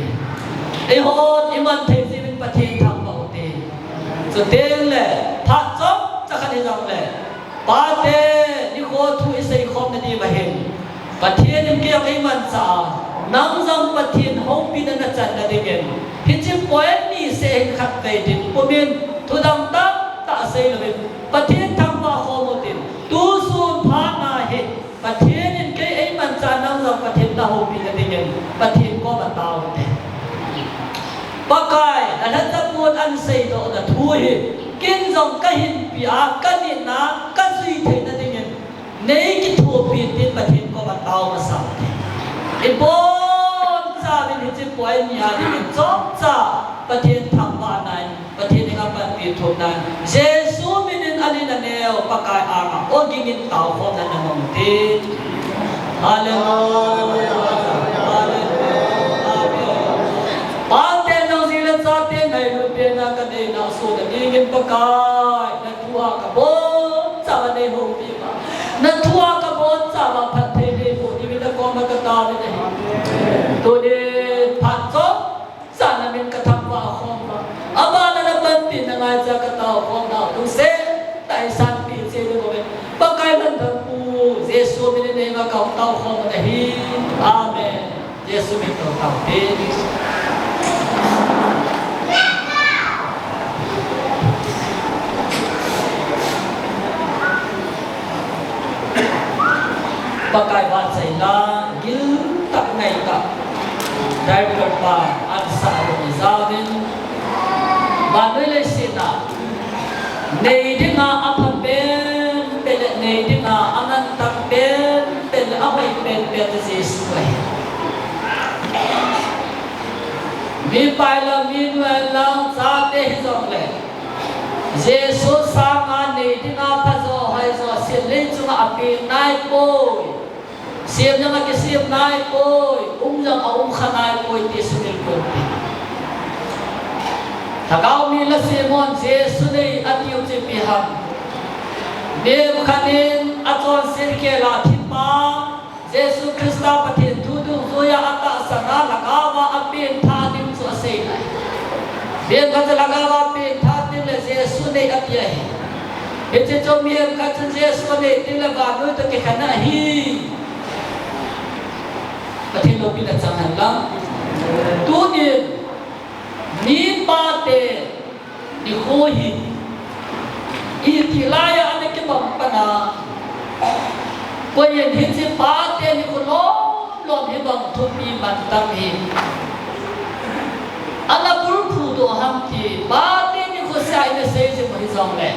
Eihon iman thei jeh uvin Pathen thangvah u te. Chuteng le, phat chomcha khat hijongle, Pate nikho thu isei khom na diuva hin, Pathen in kei jong eimanchah a, nang jong Pathen houpina nachan na dingin, hiche point ni seh hin khatvei dinpum in, thudang tamtah sei louvin, Pathen thangvah khom u tin, tusun phat na hi, Pathen in kei eimanchah a, nang jong Pathen nahoupi na dingin, Pathen koma tao u te. Pakai, nalhacha pon anseidoh na thu hi, ken jong kahinpi a, kanit na, kajui thei na dingin, neikithopi in tin Pathen koma tao masa u te. Ibonchauvin hiche point ni a dingin chomcha Pathen thangvah na in, Pathen henga panpi thum na in, Jesu min in alen aneo Pakai anga ogin in taokhomna namang u te. Hallelujah. Hallelujah. Amen. Pate nang ji le chate ngailut pena kanei nahsot na dingin Pakai, nathua kabonchauva neihoupi uva, nathua kabonchauva phatthei neiboh diuvin nakoma katao in ahi. Tunin phat chomcha namin kathangvah khom uva, abana napanpina ngaicha kataokhom nau lungset tah in sanpeh cheh diuvin, Pakai lhagao pu Jesu min in neingaichat taokhom u ahi. Amen. Jesu min in taokhom u te. Pakai vahchoina giltah ngaitah Director pa ansah a dong ijaovin, vannoi leiset a nei dinga apha penpen le nei dinga amantam penpen le ahoi penpen chu Jesu ahi. Mipa hilou, minu hilou, chate hijongle, Jesu sanga nei dinga phajo hoijo sel lei chunga apen naipoi. Semjang a kisem naipoi, umjang a umkha naipoi ti sumil pon te. Lhagao mi la Simon, Jesu nei atiu chu ipi ham? Mihem khat in achonset khel a thipa, Jesu Christa Pathen thu dungjuia atahsan a lhagao a apengthah ding chu asei nai. Mihem khat chu lhagao a apengthah ding le Jesu nei ati ahi. Hiche chu mihem khat chu Jesu nei ding le vannoi toh kikhen ahi. Pathen loupina chang hen lang. Tunin, mipa te nikho hi, iti laiya ana kibang pan a, koiyin hiche pate nikho lom lom hi bang thupi mantam hi ana bulphu doh Pate nikho sia ina sei jing u hijongle,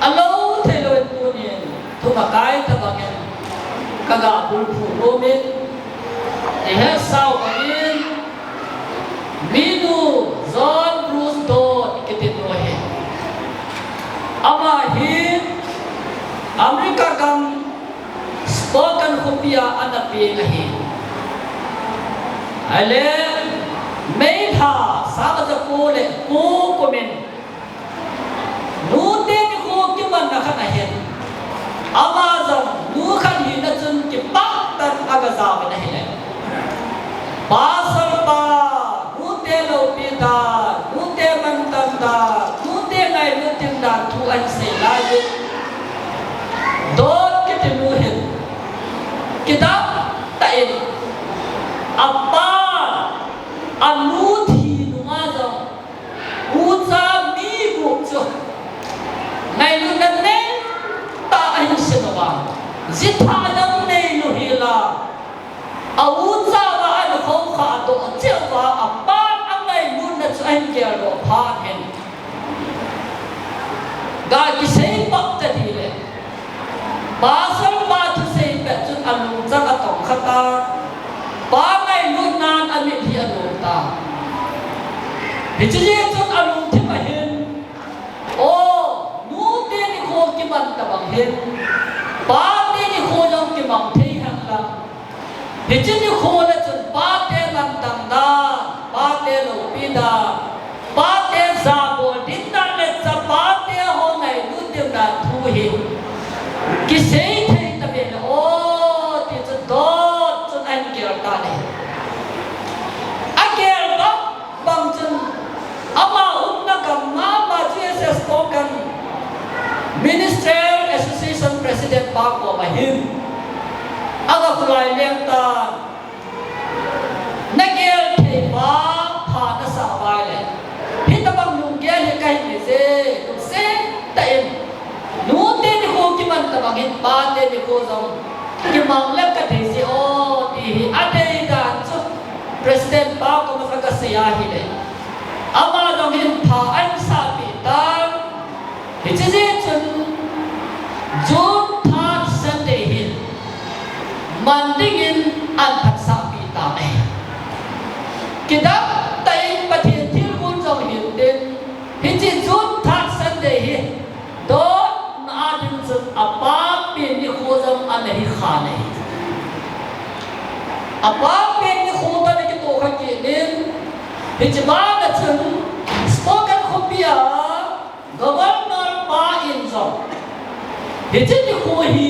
alou thei louvin tunin, thumakai tabang in, kaga bulphu nomin, ihet sau bangin, minu John Bruce Dodd kiti nu ahi. Ama hi America gam Spokane khopia ana peng ahi. Ahile, May lha, sang khat ja ko le ko kumin, nute nikho kimanna khat ahin. Ama jong nu khat hina chun kipah tah in aga jaovin ahile, Pastor pa, nute loupi dan, nute mantam dan, nute ngailut ding dan thu ahin sei lai in, Dodd kiti nu hin kidang tah in, apa, anu thi nunga jong, ucha mi gup chu ngailutna neipa ahin sei uva, jitha dang neilou hela, a ucha uva ahin khoukhah doh cheh uva, apan angailutna chu ahin geldoh phat hin, ga kisei pah tadih le, Pastor pa thusei pet chun alungchang atong kha tan, pa ngailutnan amitlhi alom tan. Hiche jeh chun alungthim a hin, o, nute nikho kiman tabang hin, pate nikho jong kimang thei hen lang, hiche nikho le chun pate mantam dan, pate loupi dan, pate jabol ding dan le chapate ho ngailut ding dan thu hi kisei thei tave le o, ti chu Dodd chun ahin gel tan ahi. Agel bang bang chun, ama umna gam mama G S S Spokane Ministerial Association President pa koma hin aga kholai leng tan, nagel thei pa pha nasah uva ahile, hitabang lunggel hi kahin nei je, lungset tah in, nute nikho kiman tabang hin pate nikho jong kimang le kathei je o, ti hi adei dan chu President pa koma kasei ahile, ama jong hin pha ahin sahpeh tan. Hiche jeh chun June third Sunday hi man dingin ahin phatsahpeh tan ahi. Kidang tah in Pathen thilgon jong hintin, hiche June third Sunday hi Dodd na ading chun apa pen nikho jong ana hi khan ahi. Apa pen nikho toh ana kitoh kha kit in, hiche bana chun Spokane khopia Governor pa in jong, hiche nikho hi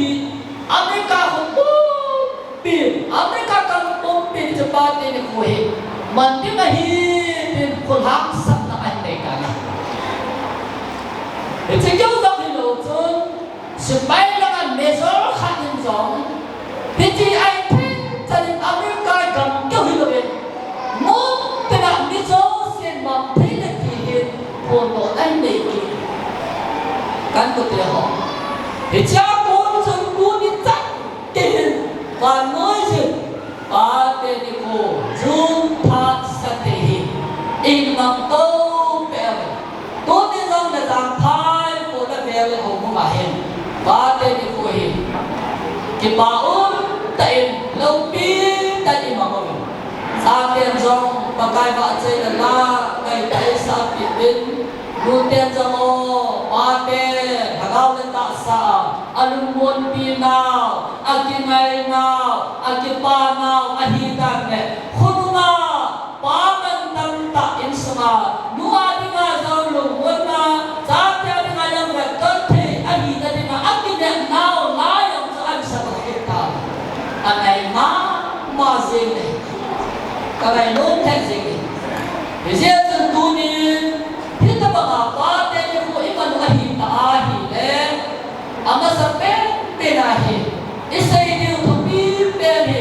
America kho pumpin, America gam pumpin hiche pate nikho hi man ding ahi, tin kholhangsahna ahin nei tan ahi. Hiche keu jong hilou chun, sepai langa major khat in jong, hiche ahi thenchan in America gam keu hilouvin, mun tina mi jousen mang thei le ti hin phondohna ahin nei kit. Ka inkote ho, hichea kon chun tuni chan geiyin vannoi jin, pate nikho, June third Sunday hi ihin mang tou peh uve. Tuni jong le jangphai kona vel le houmu a hin, pate nikho hi kipa umtah in, loupi tah in imang uvin, chaten jong Pakai vahchoina la ngaitah in isahpeh uvin, nuten jong o, paten lhagao le tahsa a alungmonpi nau, akingai nau, akipa nau ahi dan le, khonunga pa mantam tah insunga, nu a dinga jong lungmonna, chate a dinga jong vetton thei ahina dinga akinepnau lai jong chu ahin sah kit tan. Angai mama jeng e. Ka ngainom lheh jeng e. Hijeh chun tunin hitobanga pate nikho iman u ahitah ahile, amasapen pen a hi isei diu thupi pen hi,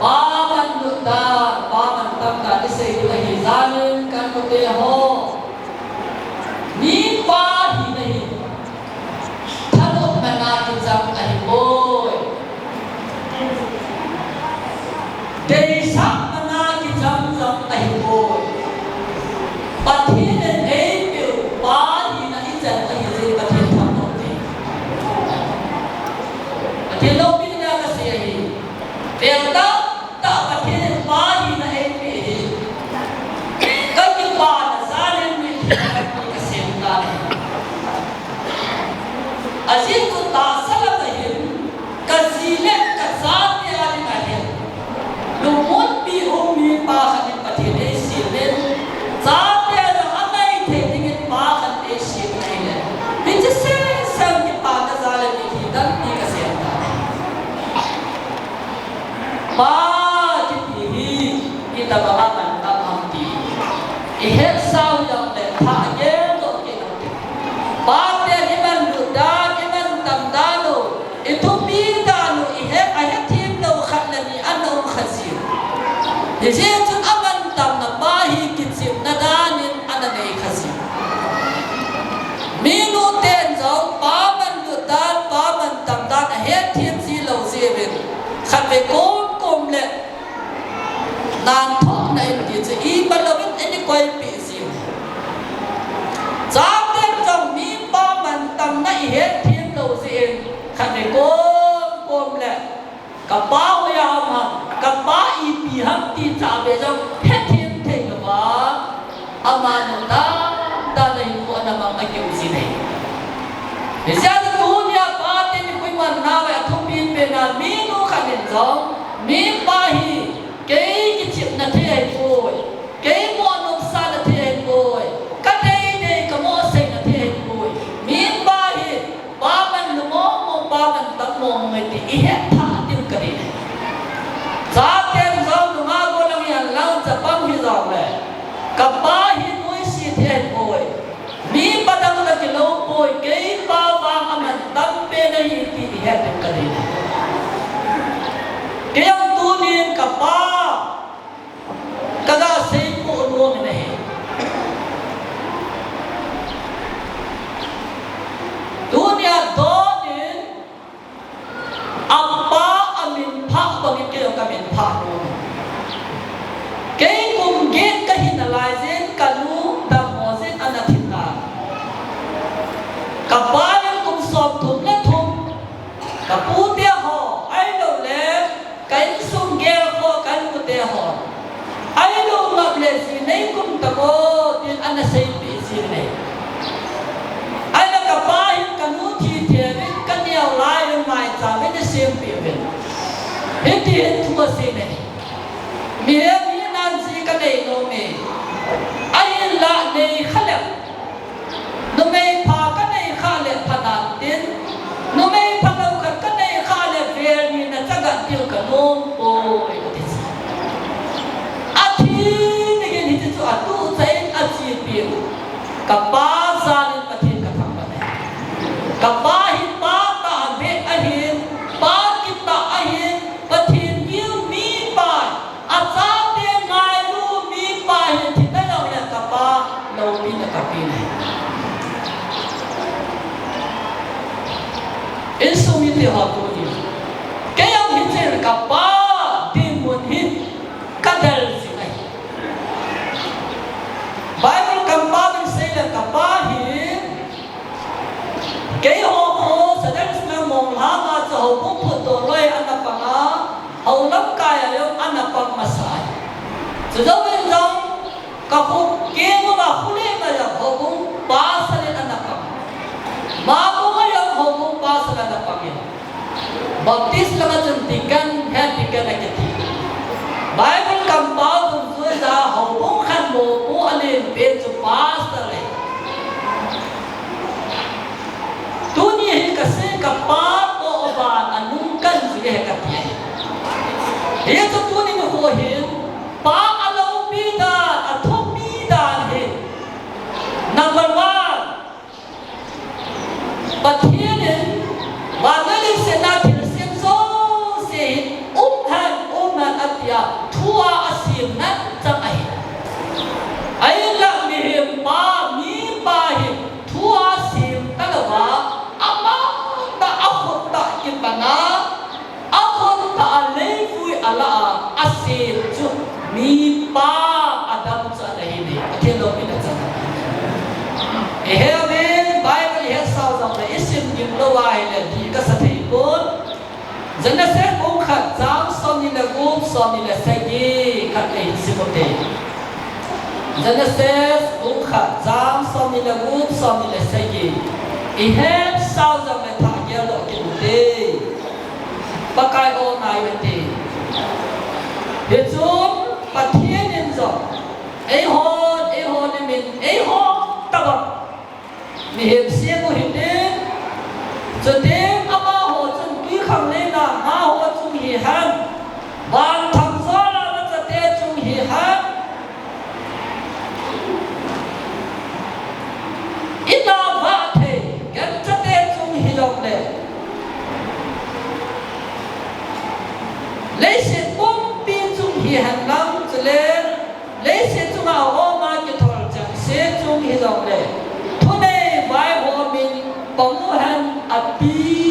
pa manlut dan, pa mantam dan isei diu ahi jeh in, ka inkote ho, mipa hina hi thanopna a kichang ahipoi. Deisahna a kichang jong ahipoi. Pathen in ei Hethem ji lou jeh uvin, khatvei kom kom le nanthohna in ti chu imalouin eikoipeh ji. Chaten jong mipa mantamna ihetthem lou jeh in, khatvei kom kom le kapa hoiya um ham, kapa ipi ham ti chave jong hethem thei louva, amanu dandan a hinkho ana mang a keu jin ahi. Hijeh a tunia paten koiman nau a thupi pen a minu khat in jong, mipa hi kei kichepna thei ahipoi, kei mo nopsahna thei ahipoi, kadei dei kamohseina thei ahipoi, mipa hi pa man lu mong mong, pa mantam mong mong ahi ti ihet tha diu kadei. Chaten jong nungah gollhang hihen lang chapang hijongle, kapa hi nuisat thei ahipoi, mipa dang toh kilou poi, keipa vang amantam pen ahi ti ihet diu kadei. Kei jong tunin kapa kaga seipoh nom in ahi. Tunia donin apa aminphah bangin kei jong kaminphah nom in. Kei kum get kahi nalai jeh in kanu dammo jeh in ana thi tan. Kapa in kum somthum le thum, kapute ho, ahiloule ka insung gelkhoh, ka inute ho, ahilou ngap le jinei kum tamo tin ana seipeh jin ahi. Ahile kapa hin kanu thi theuvin, kaneo lai uvin, maicham in asempeh uvin, hiti hin thu asei in ahi: Mihem hinan ji kanei nome, ahinla neikha le numei pha kanei khah le pha nante, numei phalou khat kanei khah le vel nina chagat diu kanom poi, ati chu. Athi dingin hiche chu atuhchah in achepiu. Kapa jal in Pathen kathangvah e. Kapa hi pa tahbeh ahin, pa kitah ahin, Pathen gil mipa, achate ngailu mipa hi thi tajongle kapa loupina kapeh e. Insung mite ho, tuni kei jong hichun kapa dinmun hi kadel jing ahi. Bible kampau in seile kapa hi keiho kho Sadar Ismail Monglhang a chu houbung phutdoh loi ana pang a, hou lamkai a jong ana pang masa ahi. Chujouvin jong kakho keng uva Khullen a jong houbung pasal in ana pang, Mabung a jong houbung pasal ana pang in, Baptist lama chun deacon, head deacon akiti. Bible kampau dungjuiya houbung khat mopo alen pen chu pastor ahi. Tuni hi kasei kapa toh ban anung kanjui ahi kati ahi. Hichu tuni nikho hin pa aloupi dan, athupi dan hi, number one, Pathen in vannoi leiset a thilsem jouse hi um hen, um hen atia thu a asem nat chang ahi. Ahinla mihem pa, mipa hi thu a sem talouva, amatah, akhut tah kipan a, akhut tah a leivui alah a asem chu mipa adam chu ana hi e. Pathen loupina chang ahi. Ihe uvin, Bible ihet sao jongle isim gimlou ahile dih kasa thei pon. Genesis bung khat chang somni le gup, somni le sagi khat isim ute. Genesis bung khat chang somni le gup, somni le sagi. Ihet sao jongle thah geldoh kit ute. Pakai o nai ute. Hichun Pathen in jong eihon, eihon nimin, eihon tobang mihem sem u hite. Chuteng amaho chun twikhanglen a amaho chung hihen, vanthang jol a machate chung hihen, in a vah thei ganchate chung hijongle, leiset pumpi chung hihen lang, chule leiset chunga aum a kithol chengse chung hijongle, thunei vaihom in pang uhen ati.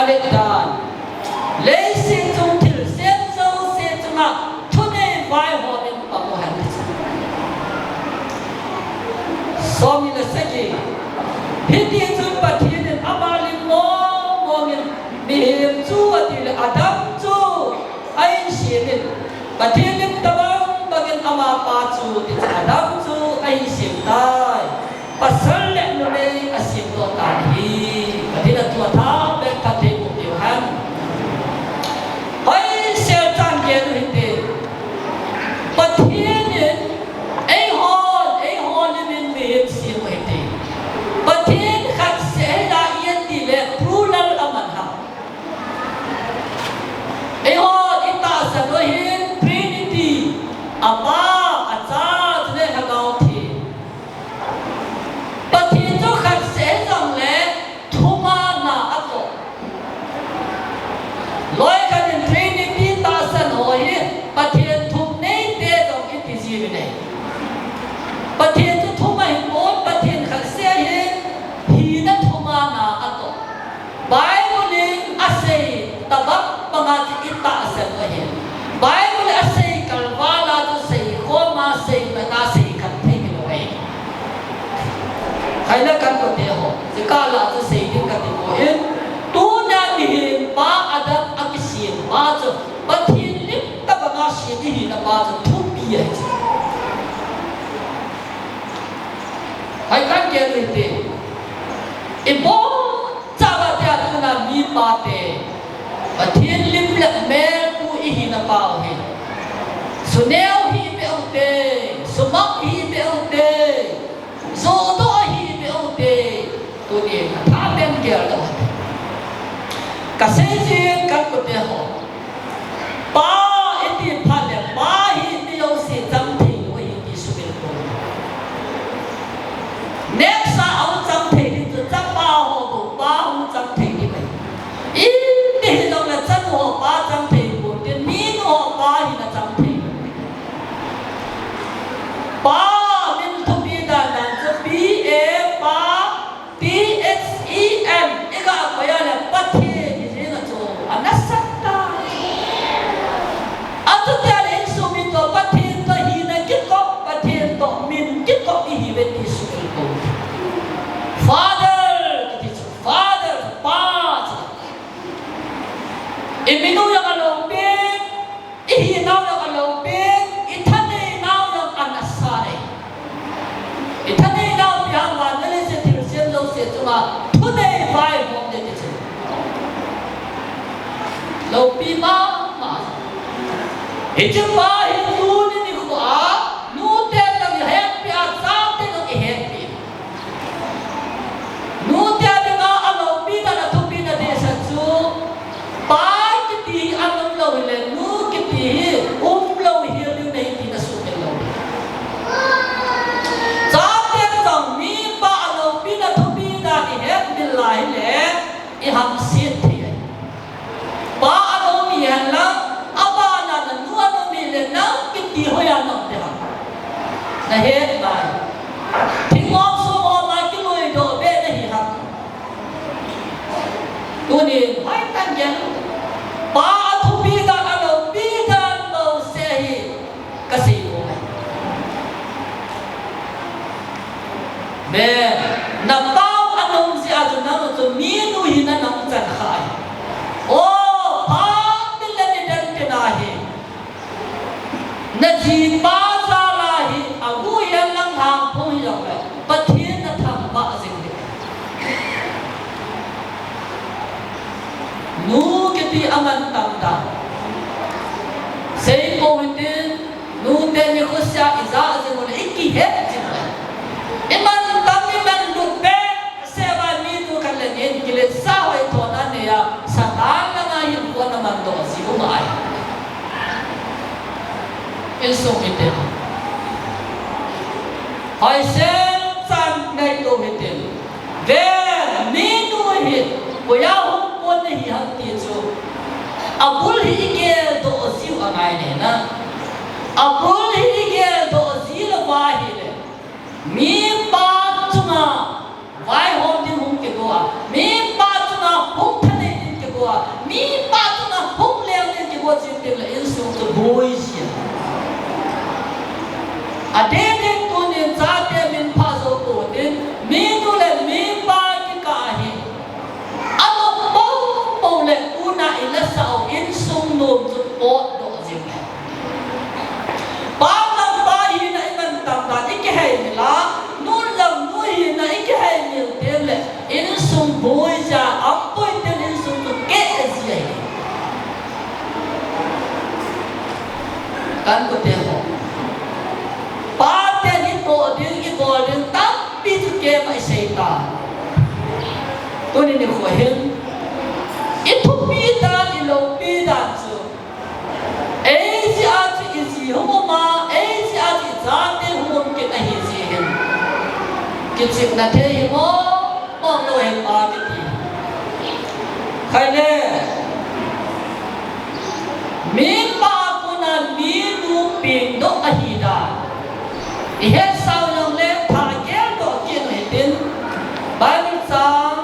Dan. Leiset chung thilse jouse chunga thunei vaihom in pang uhen. Som ni le sagi. Hiti chun Pathen in ama lim mong mong in mihem chu ati le Adam chu ahin sem in. Pathen lim tabang bangin amapa chu ti chu Adam chu ahin sem tai. Pasal le numei asemdoh tan ahi. Pathen in tua tha bek phatthei boh peh uhen. Hoisel chan gel u hite. Pathen in eihon, eihon in mihem sem u hite. Pathen khat seh ahi a iti le plural aman ham. Eihon itahsan u hin Trinity, Apa, Acha, chule Lhagao Theng. Pathen chu khat seh jongle thumana atoh. Loikhat in Trinity tahsan ho hi Pathen thum neite jong iti jiuvin ahi. Pathen chu thum ahipon, Pathen khat seh ahin, hina thumana atoh. Bible in asei tabang banga chu itahsan u ahi. Bible in asei kalval a chu seikhom a, seitah a seikhen thei hilou ahi. Khaile kan kote ho, jeh a kal a chu sei ding kati poi. Tunia mihem pa Adam akisem pa chu Pathen lim tabanga sem ihina pa chu thupi ahi chu. Hai kan gel u hite. Ibon Chava tia tuna mipa te, Pathen lim le mel pu ihina pau hi. Suneo hih beh u te, sumang hih beh u te, jodoh hih beh u te, tunin atha pen gel doh u hite. Kasei jin kan kote ho. Pa iti phat le, pa hi mi jouse chang thei lou ahi ti sumil pon. Next a ahung chang thei ding chu chapa ho bou pa hung chang thei ding ahi. Iti hijongle chanu ho pa chang thei pon, tin minu ho pa hina chang thei. Pa min thupi dan dan chu P A, pa, T H E N, iga koi a le Pathen hi jing a chu, anasat tai. Atu tia le insung mi toh Pathen toh hina kikop, Pathen toh min kikop ihiuve ti sumil pon. Father, kiti chu, Father, Pa, chu. Iminu jong aloupi, ihinau jong aloupi, ithaneinau jong anasat e. Ithaneinau ipi ham, vannoi leiset thilse jouse chunga thunei vaihom ding ti chu. Loupi mama. Hiche pa hi tuni nikho a, nute jong ihetpi a, chate jong ihetpi. Nute dinga aloupina, athupina dehset chu, pa kiti hi ana umlou hile, nu kiti hi umlou hel ding ahi tina suhmil lou. Chate jong mipa aloupina, athupina ihetmil lai hile, ihamset thei ahi. Pa ana um hihen lang, abana nanu ana um hile nang kiti hoiya na um ding ham? Nahet ngai. Thingmong sung homa kiluidoh beh nahi ham? Tunin hoitah in gel u. Pa athupi dan, aloupi dan bouseh hi. Kasei u ahi. Be, napau ana um jeh a chu nang chu minu hina nang chan kha ahi. O, phat le nidan tina hi. Najipa jal a hi, agu hihen lang hangphung hijongle, Pathen nathangvah jing ding. Nu kiti aman tam ta. Seipou hitin, nute nikho seh a ija jing u le ikihet jing u. Iman tam, iman lut behseh uva minu khat le ni in kiletsah hoi thona nei a, Satan langa hin kona mandoh ji u ngai. Insung mite. Hoisel chan ngaito hitin. Ve, minu hi, koiya hung pon nahi ham ti chu. Abul hi igeldoh jiu angai nena. Abul hi igeldoh ji louva hile. Mipa chunga vaihom ding hung kigo a. Mipa chunga hung thanei ding kigo Boi jia. Adeh deh tunin chate min pha jou pouvin, minu le mipa kikah hi anom poupou le tuna ilah sah u insung nom chu potdoh jing e. Pa lam pa hina iman tam dan ikihei mil a, nu lam nu hina ikihei mil teng le insung boi jia, aum poi teng insung chu keh jia hi. Ka inkote ho, pate in itoh ding, ibol ding tampi chu keima isei ta. Tuni nikho hin ithupi dan, iloupi dan chu, ei jeh a chu iji hung um a, ei jeh a chu ichate hung um kit ahi jeh hin, kichepna thei hi mong mong lou ahi pa kiti. Khaile, mipa a kona minu pengdoh ahi dan ihet sau jongle tha geldoh kit u hitin, Bible chang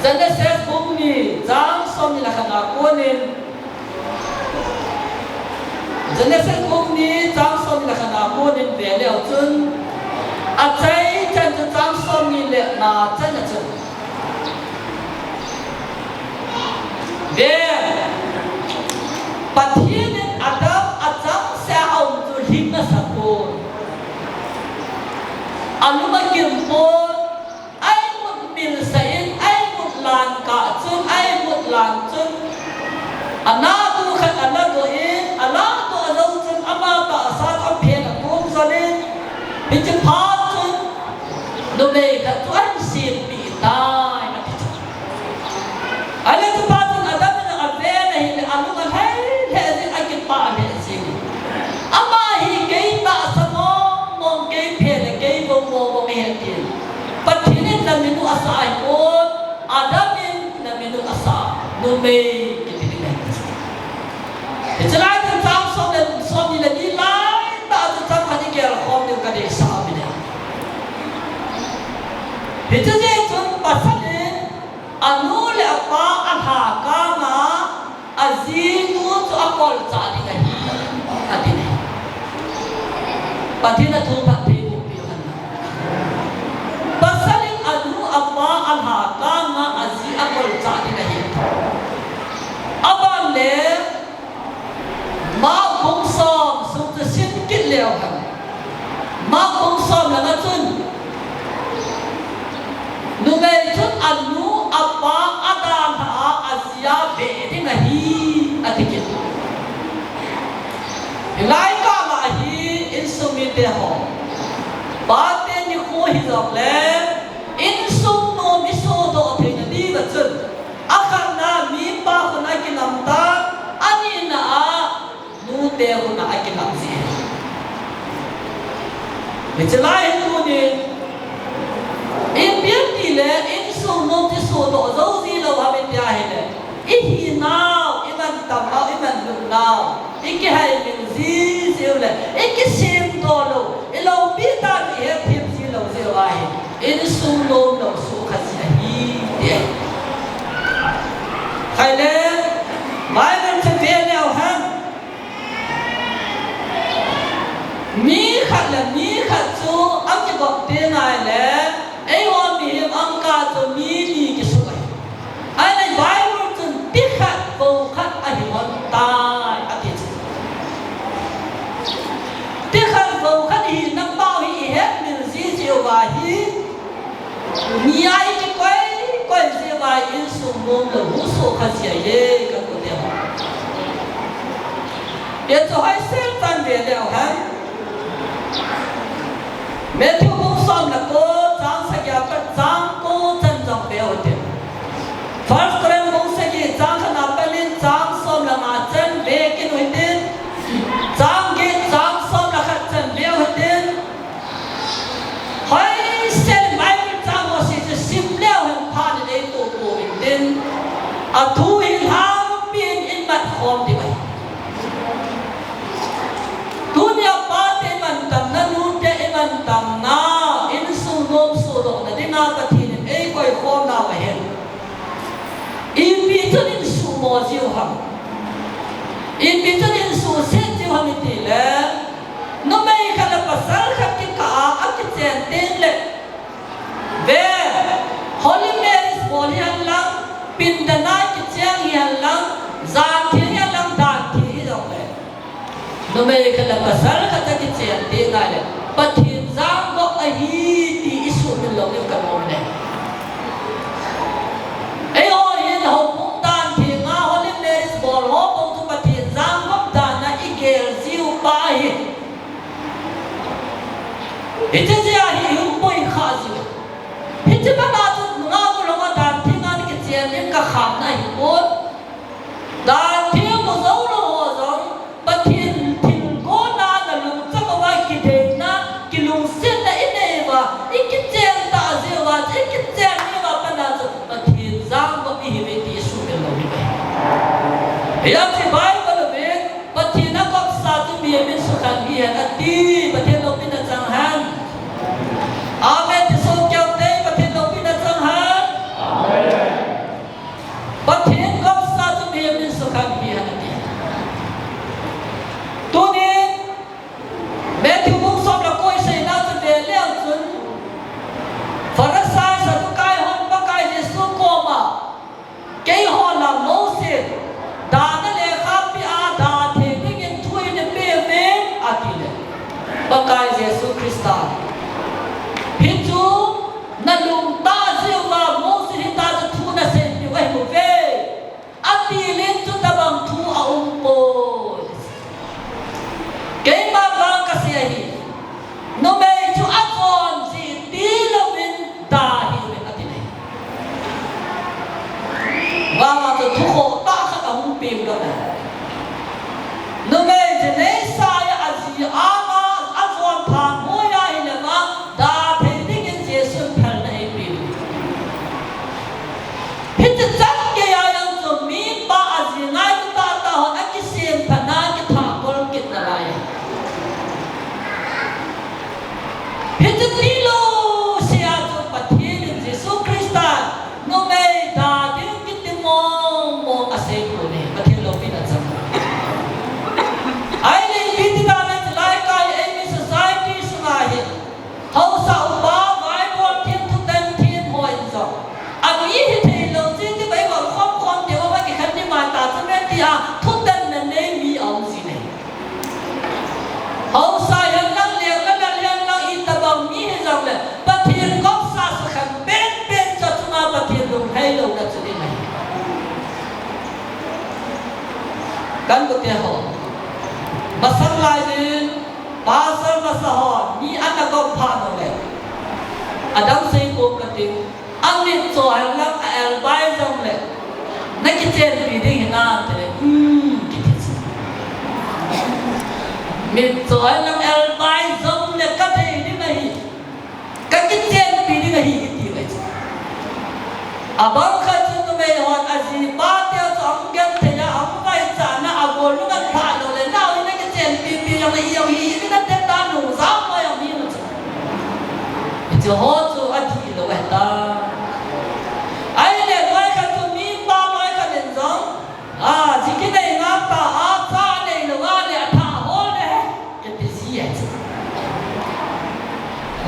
Genesis bung ni chang somni le khat a konin, Genesis bung ni chang somni le khat a konin ve leu chun, achaichan chu chang somni le nga chan a chun, ve, Pathen in Adam achangse a aum chu lhing asapon, alung agimpon, a-imut milsah in, a-imut lan kah chun, a-imut lan chun, anahdoh khat aladoh in, aladoh jou chun ama tahsa chu aphen atom jol in, hiche phat chun numei khat chu ahin sempeh tai, ati chu. Ahile chuphat chun Adam in aven ahile alung alhai lheh jeng, akipah lheh jeng. Ama hi kei tahsa mong mong, kei phe le kei vou mong mong ahi tin, Pathen in naminu asah ahipon, Adam in naminu asah, numei kiti ding ahi. Hiche lai chun chang som le, somni le ni lai tah chu chang khat igel khom diu kadeisah aum e. Hiche jeh chun pasal in anu le apa alhakang a, ajinu chu akolchah ding ahi, ati ne. Pathen in athu phatthei boh peh hen. Pasal in anu apa alhakang a, aji akolchah ding ahi. Aban le, Mark bung som sung chu sim kit leu hen. Mark bung som langa chun, numei chun anu apa adalhah a, aji a beh ding ahi, ati kit. Hilai kah a hi insung mite ho, pate nikho hijongle, insung nom isohdoh theina diuva chun, akhatna mipa khun a kinam tan, anina a nute khun a kinam ji. Hiche lai hi tunin, ipi ati le insung nom chu isohdoh jou ji lou ham iti ahile, ihinau, imantamnau, imanlutnau, ikihaimil ji jiu le, ikisemdoh lou, iloupi tah ihetthem ji lou jiu ahi, insung nom lou soh kha ji ahi, ti ahi. Khaile, Bible chu ve leu hen. Mi khat le mi khat chu akigop teng ahile, eiho mihem angkah chu mi ni kisuh ahi. Ahile Bible chun ti khat vou khat ahi lhon tai, ati chu. Ti khat vou khat ihina pau hi ihetmil ji jiuva hi, mi a ikikoi koi jiuva insung nom lou soh kha ji ahi, ka inkote ho. Hiche chu hoisel chan ve leu hen. Matthew bung som le ko, chang sagi a pat chang ko chan jong ve u hitin. First Corinth bung sagi chang khat a pat in chang som le nga chan ve kit u hitin. Chang get, chang som le khat chan ve u hitin. Hoisel in Bible chang ho sese sim leu hen phat in eitoh pouvin tin, athu hi lhangpi in imat khom diu ahi. Tunia pate imantamna, nute imantamna, insung nom sohdohna dinga Pathen in eikoikhom nau ahin. Ipi chun insuhmo jiu ham? Ipi chun insuh Suhset jiu ham itile, numei khat le pasal khat kikah a akichen teng le, ve, Holy Marriage bol hihen lang, pindanai kicheng hihen lang, jan theng hihen lang, dan theng hijongle, numei khat le pasal khat a kichen teng le, Pathen jangop ahi ti isuhmil lou diu kanom e. Eiho hin houbung dan thenga Holy Marriage bol ho bou chu Pathen jangop dan a igel jiu pa ahi. Hiche jeh a hi ihung poi kha jiu. Hiche bana chu nungah golhang a dan thenga ana kichen in kakhamna ahipon. Dan theng mu jou lou ho jong, Pathen thilgon a nalungchang uva kideina, kilungsetna inei uva, ikichen tah jeh uva, ikichen uva pat a chu Pathen jangop ihiuve ti isuhmil lou diu ahi. Hijeh chun Bible a ven, Pathen agopsa chu mihem in sukhen hih hen ati, Pathen loupina chang hen. Amen ti sohkei ute, Pathen loupina chang hen. Pathen gopsa chu mihem in sukhen hih hen ati. Tunin, Matthew bung som le ko iseina chu ve leu chun, Pharisai, Saddukai hon Pakai Jesu koma, keiho lah Mose, dan a lekha peh a, da thei dingin thu eipeh uve, atile. Pakai Jesu Christa, hichu nalungtah jeh uva Mose hita chu thu naseipeh u ahiuve, ati lin chutobang thu aumpoi. Keima vang kasei ahi, numei chu ajon jeh tilouvin da hih uvin ati ahi. Vang a chu thu khohtah khat ahung peng lou ahi. Numei chu neisai a aji anga ajon thanhoi ahile vang da thei dingin Jesun phalna eipeh u. Hiche chan geiya jong chu mipa aji ngailu tahtah hon akisemphatna kithakol kit nalai. Hiche tilou sea chu Pathen in Jesu Christa numei da ding kiti mong mong aseipon ahi, Pathen loupina chang. Ahile ipi ti dan a chulai kai eimi society sunga hi haosa upa, vaibol them, thutan them ho in jong, ami hithei lou jeh in ti bai bang khom khom te uva kikhen ding mata chu me tia thutanna nei mi aum jin ahi. Haosa hihen lang, lengna lal hihen lang, itobang mi hijongle, Pathen gopsa sukhen penpen chu achunga Pathen lunglhai louna chu ding ahi. Ka u te ho, masang lai in, pastor masa ho, mi ana gop phat nung le, adang sei kom kati, amitcho hihen lang, a elbai jongle, nakichenpi ding hinam tile, um, kiti chu. Mitcho hihen lang, elbai jongle kadei ding ahi. Kakichenpi ding ahi kiti ahi chu. Abang khat chu numei hon ajipa teu chu ahung genthei a, ahung vaichahna, agol nung aphah lou le, nao hi nakichenpi pi jong le, ijong hi, ina teta nung jam mo jong hi nu chu. Hiche ho chu adih lou ahitai. Ahile loi khat chu mipa loi khat in jong, a, ji kinei ngam ta a, cha neilou a le athah hol le, kiti ji ahi chu.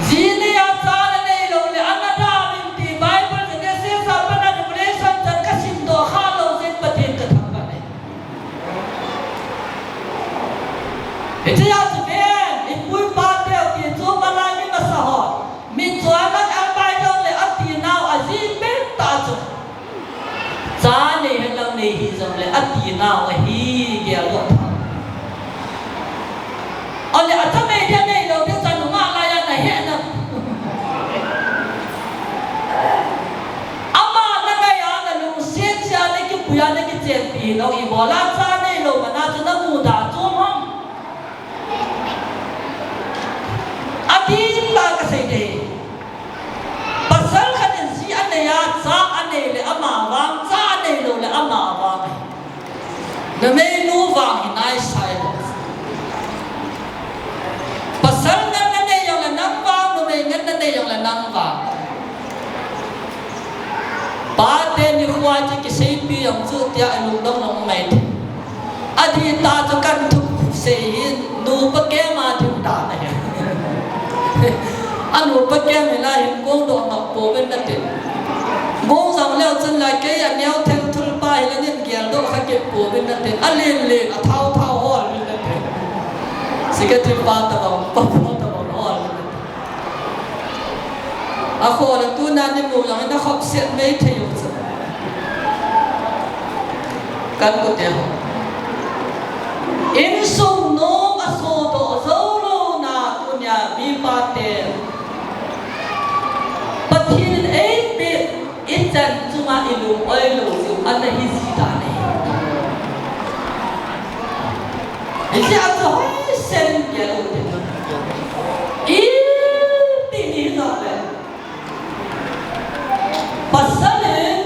Ji nei a cha naneilou le, ana da uvin ti Bible Genesis a pat a Revelation chan kasimdoh kha lou jeh in Pathen kathangvah e. Hichea chu ven, ipu ipa teu ti chu malai mi masa hon, mitcho hihen lang elbai jongle atinau aji pentah chu, cha nei hihen lang nei hih jongle atinau ahi, geldoh tha. Ole, achamei dia neilou dia cha nungah laiya nahe nam? Ama nangai a, nalungset jeh a, nakipui a, nakichenpi hilou, ibola cha neilou mana chu namudah chom ham? Adih tah kasei ding. Pasal khat in ji anei a, cha anei le ama vang, cha aneilou le ama vang ahi. Numeinu vang hi naisai lou. Pasal ngen nanei jongle nang vang, numei ngen nanei jongle nang vang. Pate nikho a chu kiseipi jong chu tia ilungdong ngai thei. Adih tah chu kan thup Sei hin nupa keng a ding dan ahi. A nupa keng hi la hin gong doh ngap pouvin nate. Gong jang leu chun la kei a neo theng thul pa hi la nin gel doh kha kit pouvin nate. A len len a thao thao hol vin nate. Secretary pa tabang, pa pa tabang hol vin nate. A kho la tuna ni mu jang in a khop set mei thei u chu. Kan u te ho. Insung nom a sodoh jou louna tunia mipa te. Pathen in eipeh ichan chunga ilung oi lou jeh u ana hi ji dan ahi. Hiche a chu hoi sen kei lou te. I ti ni jong le. Pasal in,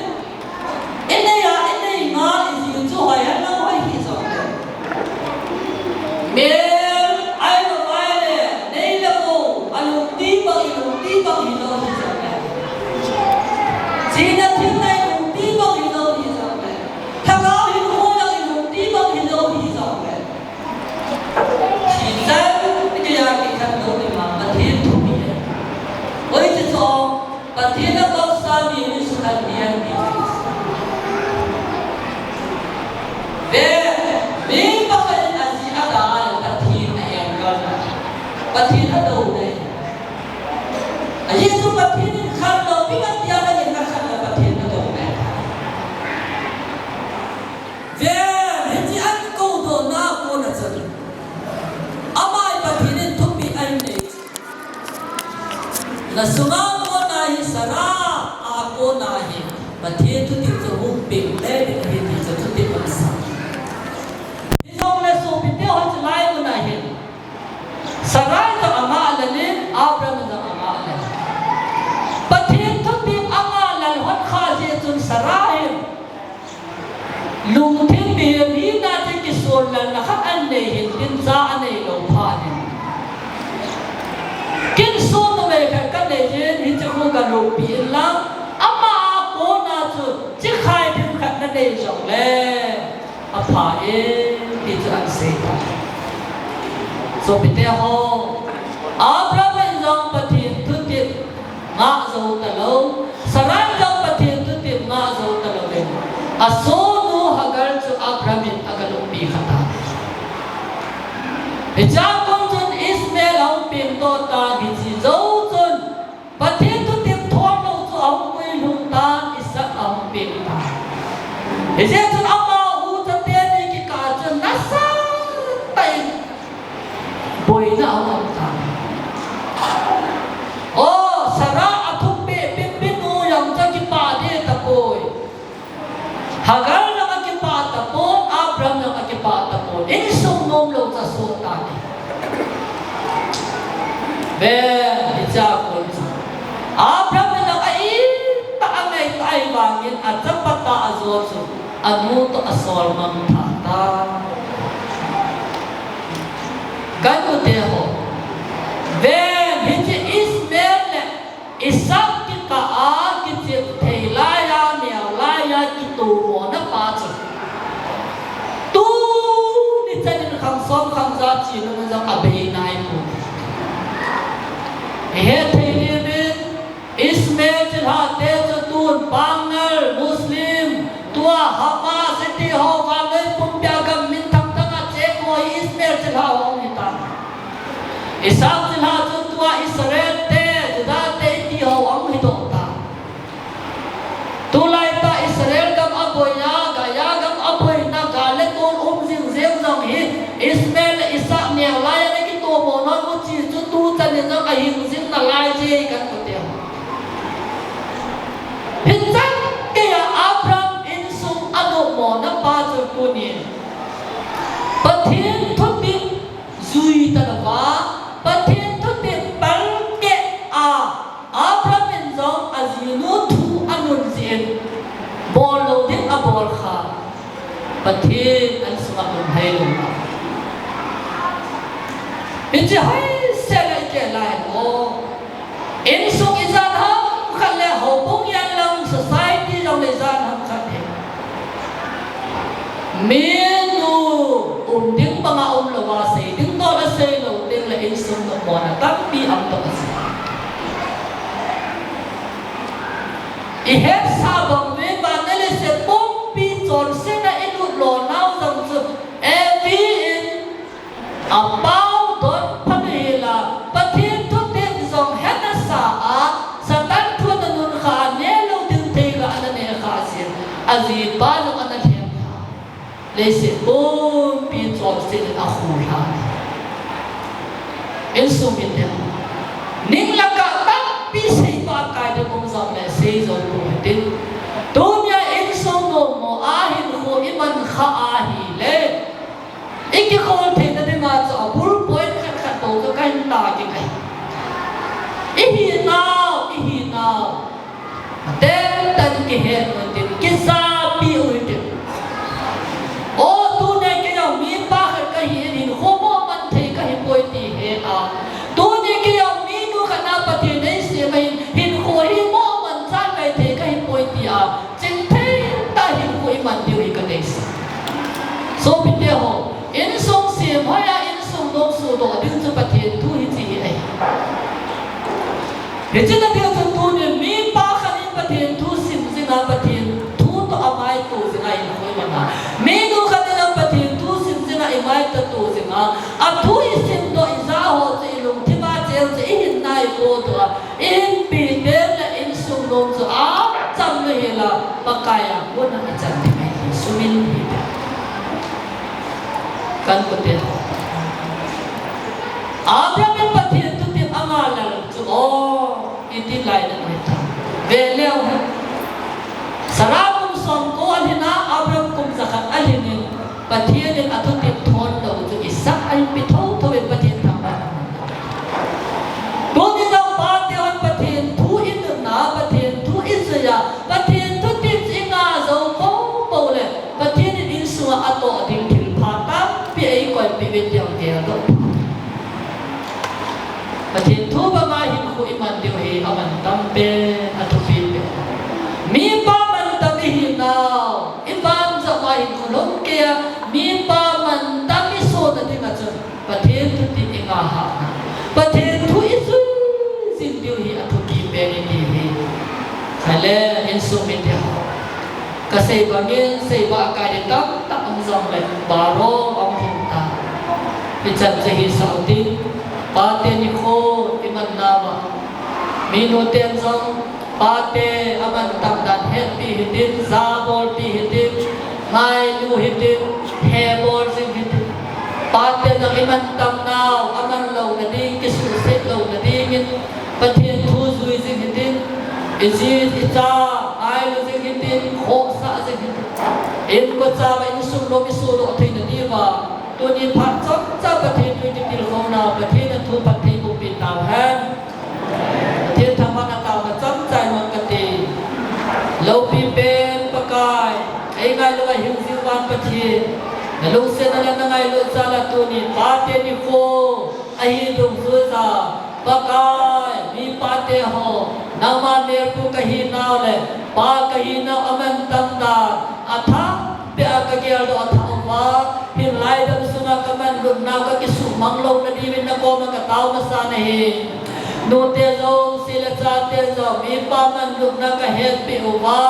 inei a, inei ngal iji chu hoi hen lang hoi hi jong le. Mel, ai lo ai le, nei le gou, a lungti bang, i lungti bang hi lou hi jong le. China thim nei lungti bang hi lou hi jong le. Lhagao hin hoi a i lungti bang hi lou hi jong le. Thil chan, i kei a kikhen lou ding a, Pathen thu hi e. Oi, hiche chu, Pathen a kousa mi, mi sukhan mi an ti. Ve, mi pakhat in a ji a da a le Pathen a en kal na. Pathen a do ding. A Jesu Pathen in khan lou, mi khat dia la in na khan la Pathen a do ding. Ve, hiche an koudohna a kona chun. Ama hi Pathen in thupeh ahin nei. Na sunga kona hi Sarah a kona hi Pathen thutep chu hung peng le ding ahi ti chu thutep ahi sa. Hijongle sopite ho, chulai mun a hin Sarai jong angah lel in, Abraham jong angah lel. Pathen thutep angah lel hon kha jeh chun Sarai hin lungthim mihem hina chun kisonlelna khat anei hin tin cha anei lou phat in. Kin son numei khat kanei jeh in hiche khu galup peh in lang, ama a kona chu chikhai thim khat nanei jongle apha e, ti chu ahin sei tai. Sopite ho, Abraham in jong Pathen thutep ngah jou talou, Sarai in jong Pathen thutep ngah jou talou in, asonu Hagar chu Abraham in agalup pi kha tai. Hichea kon chun Ishmael ahung peng doh tan, hiche jou chun Pathen thutep thom lou chu ahung puilhung tan, Isaac ahung peng tan. Hijeh chun ama u chate ni kikah a chun nasatah in boina ahung um tan. O, Sarah a thupeh penpen nu jong chu kipah ding tapoi. Hagar jong akipah tapon, Abraham jong akipah tapon. Insung nom lou chu asot tan ahi. Ve, hichea kon chu Abraham in jong a-it tah a angai tah ahivangin achapa tah a ajo chu anu toh asol mang tha tan. Ka nute ho, ve, hiche Ishmael le Isaac kikah a kichep thei laiya, neo laiya kitomona pa chu tuni chan in khang som khang ja chenun jong abei naipoi. Ihe thei diuvin, Ishmael chilhah te chu tun Pangal, Muslim, tua Hamas iti ho vannoi pumpia gam minthang thang a cheng ho hi Ishmael chilhah ho ahitan. Isaac chilhah chu tua Israel te, Judah te iti ho ahung hidoh tan. Tulai tah Israel gam aboina, Gaza gam aboina, gal le tol um jing jeng jong hi, Ishmael le Isaac neo laiya ana kitomo nom u chu tuchan in jong ahing jing nalai jeh ka nute ho. Hichan geiya Abraham insung anomna pa chu tunin Pathen thutep jui talouva, Pathen thutep palkeh a, Abraham in jong ajinu thu anun jeh in, bol lou ding abol kha. Pathen insunga um hei lou. Hiche hoisel a ikeh lai ho. Insung ijan ham khat le houbung jan lang society jong le ijan ham khat hi. Minu um ding banga um louva tampi um tah ahi. I hetsa bang uva, vannoi leiset pumpi chonsetna i lut lona u jong chu Evi in apao don pha lou hela, Pathen thutep jong hetsa a, Satan thu ana nunkha a, neh lou ding thei kha ana neh kha jeh in, ajipa jong ana lhem kha. Leiset pumpi chonset in akhulha. Insung mite, ning laka tampi seiba kai ding um jongle sei jou pou hitin. Tunia insung nom mo a hinkho i man kha ahile, i kikhol theina dinga chu a bul point khat khat bou chu kahin tah kit ahi. I hinau, i hinau Tenten kihet u hitin, kijapi u hitin. O, tuni kei jong mipa khat kahi in, hinkho moh man thei kahi poi ti he a. Tuni kei jong minu khat na Pathen in eisem ahin, hinkho hi moh man chan kai thei kahi poi ti a. Chingthei tah hinkho i man diu hi kadeisah. Sopite ho, insung semhoi a, insung nom sudoh ding chu Pathen thu hiche hi ahi. Hiche na ding chun tunin mipa khat in Pathen thu sim jinga, Pathen thu toh amai to jinga hinkho i man a. Minu khat in Pathen thu sim jinga imai toh to jinga. Athu i simdoh i ja ho chu i lungthim a cheng chu i hinna i podoh a. I hinpi teng le insung nom chu acham lou hela Pakai a kona ichan ding ahi, sumil hite. Kan kote. Abraham in Pathen thutep anga lal chu o, iti lai na ngai ta. Ve leu hen. Sarah kum somko alhin a, Abraham kum jakhat alhin in, Pathen in athutep thon lou chu Isaac ahin pe thotho in Pathen thangvah. Tuni jong pate hon Pathen thu i nunna, Pathen thu i jui a, Pathen thutep chu i ngah jou poupou le, Pathen in insunga atoh ding thilpha tampi eikoipeh uve ti jong geldoh. Pathen thu banga hinkho i man diu hi amantam pen, athupi pen. Mipa mantam i hinau, i banjom a hinkho lhon kei a, mipa mantam i sona dinga chun Pathen thutep i ngah hahna, Pathen thu i jui jing diu hi athupi pen e ti hi. Chule insung mite ho, kasei bangin seiba akai ding tamtah um jongle baro ahung lhung tai. Hichan chu hisah u tin, Pate nikho i man nauva, minu ten jong pate amantam dan hetpi hitin, jabolpi hitin, ngailu hitin, hebol jing hitin. Pate jong i mantam nau aman louna ding, kisuhset louna dingin Pathen thu jui jing hitin, i ji i cha ngailu jing hitin, khohsah jing hitin. Inkocha uva insung nom i sudoh theina diuva, tuni phat chomcha Pathen thu i kitilkhouna, Pathen in athu phatthei boh peh tauhen. Pathen thangvahna taona chomcha i mang kate. Loupi pen Pakai, eingailu a hingjing uva Pathen, nalungsetna le nangailut jal a tuni Pate nikho ahi dungjui a, Pakai, mipate ho, nangma melpu kahi nau le pa kahi nau amantam dan athah peh a kageldoh athah uva, hinlai dam sunga kamanlut nau kakisuhmang louna diuvin nakoma katao masa nahi. Nute jouse le chate jong mipa manlutna kahetpeh uva,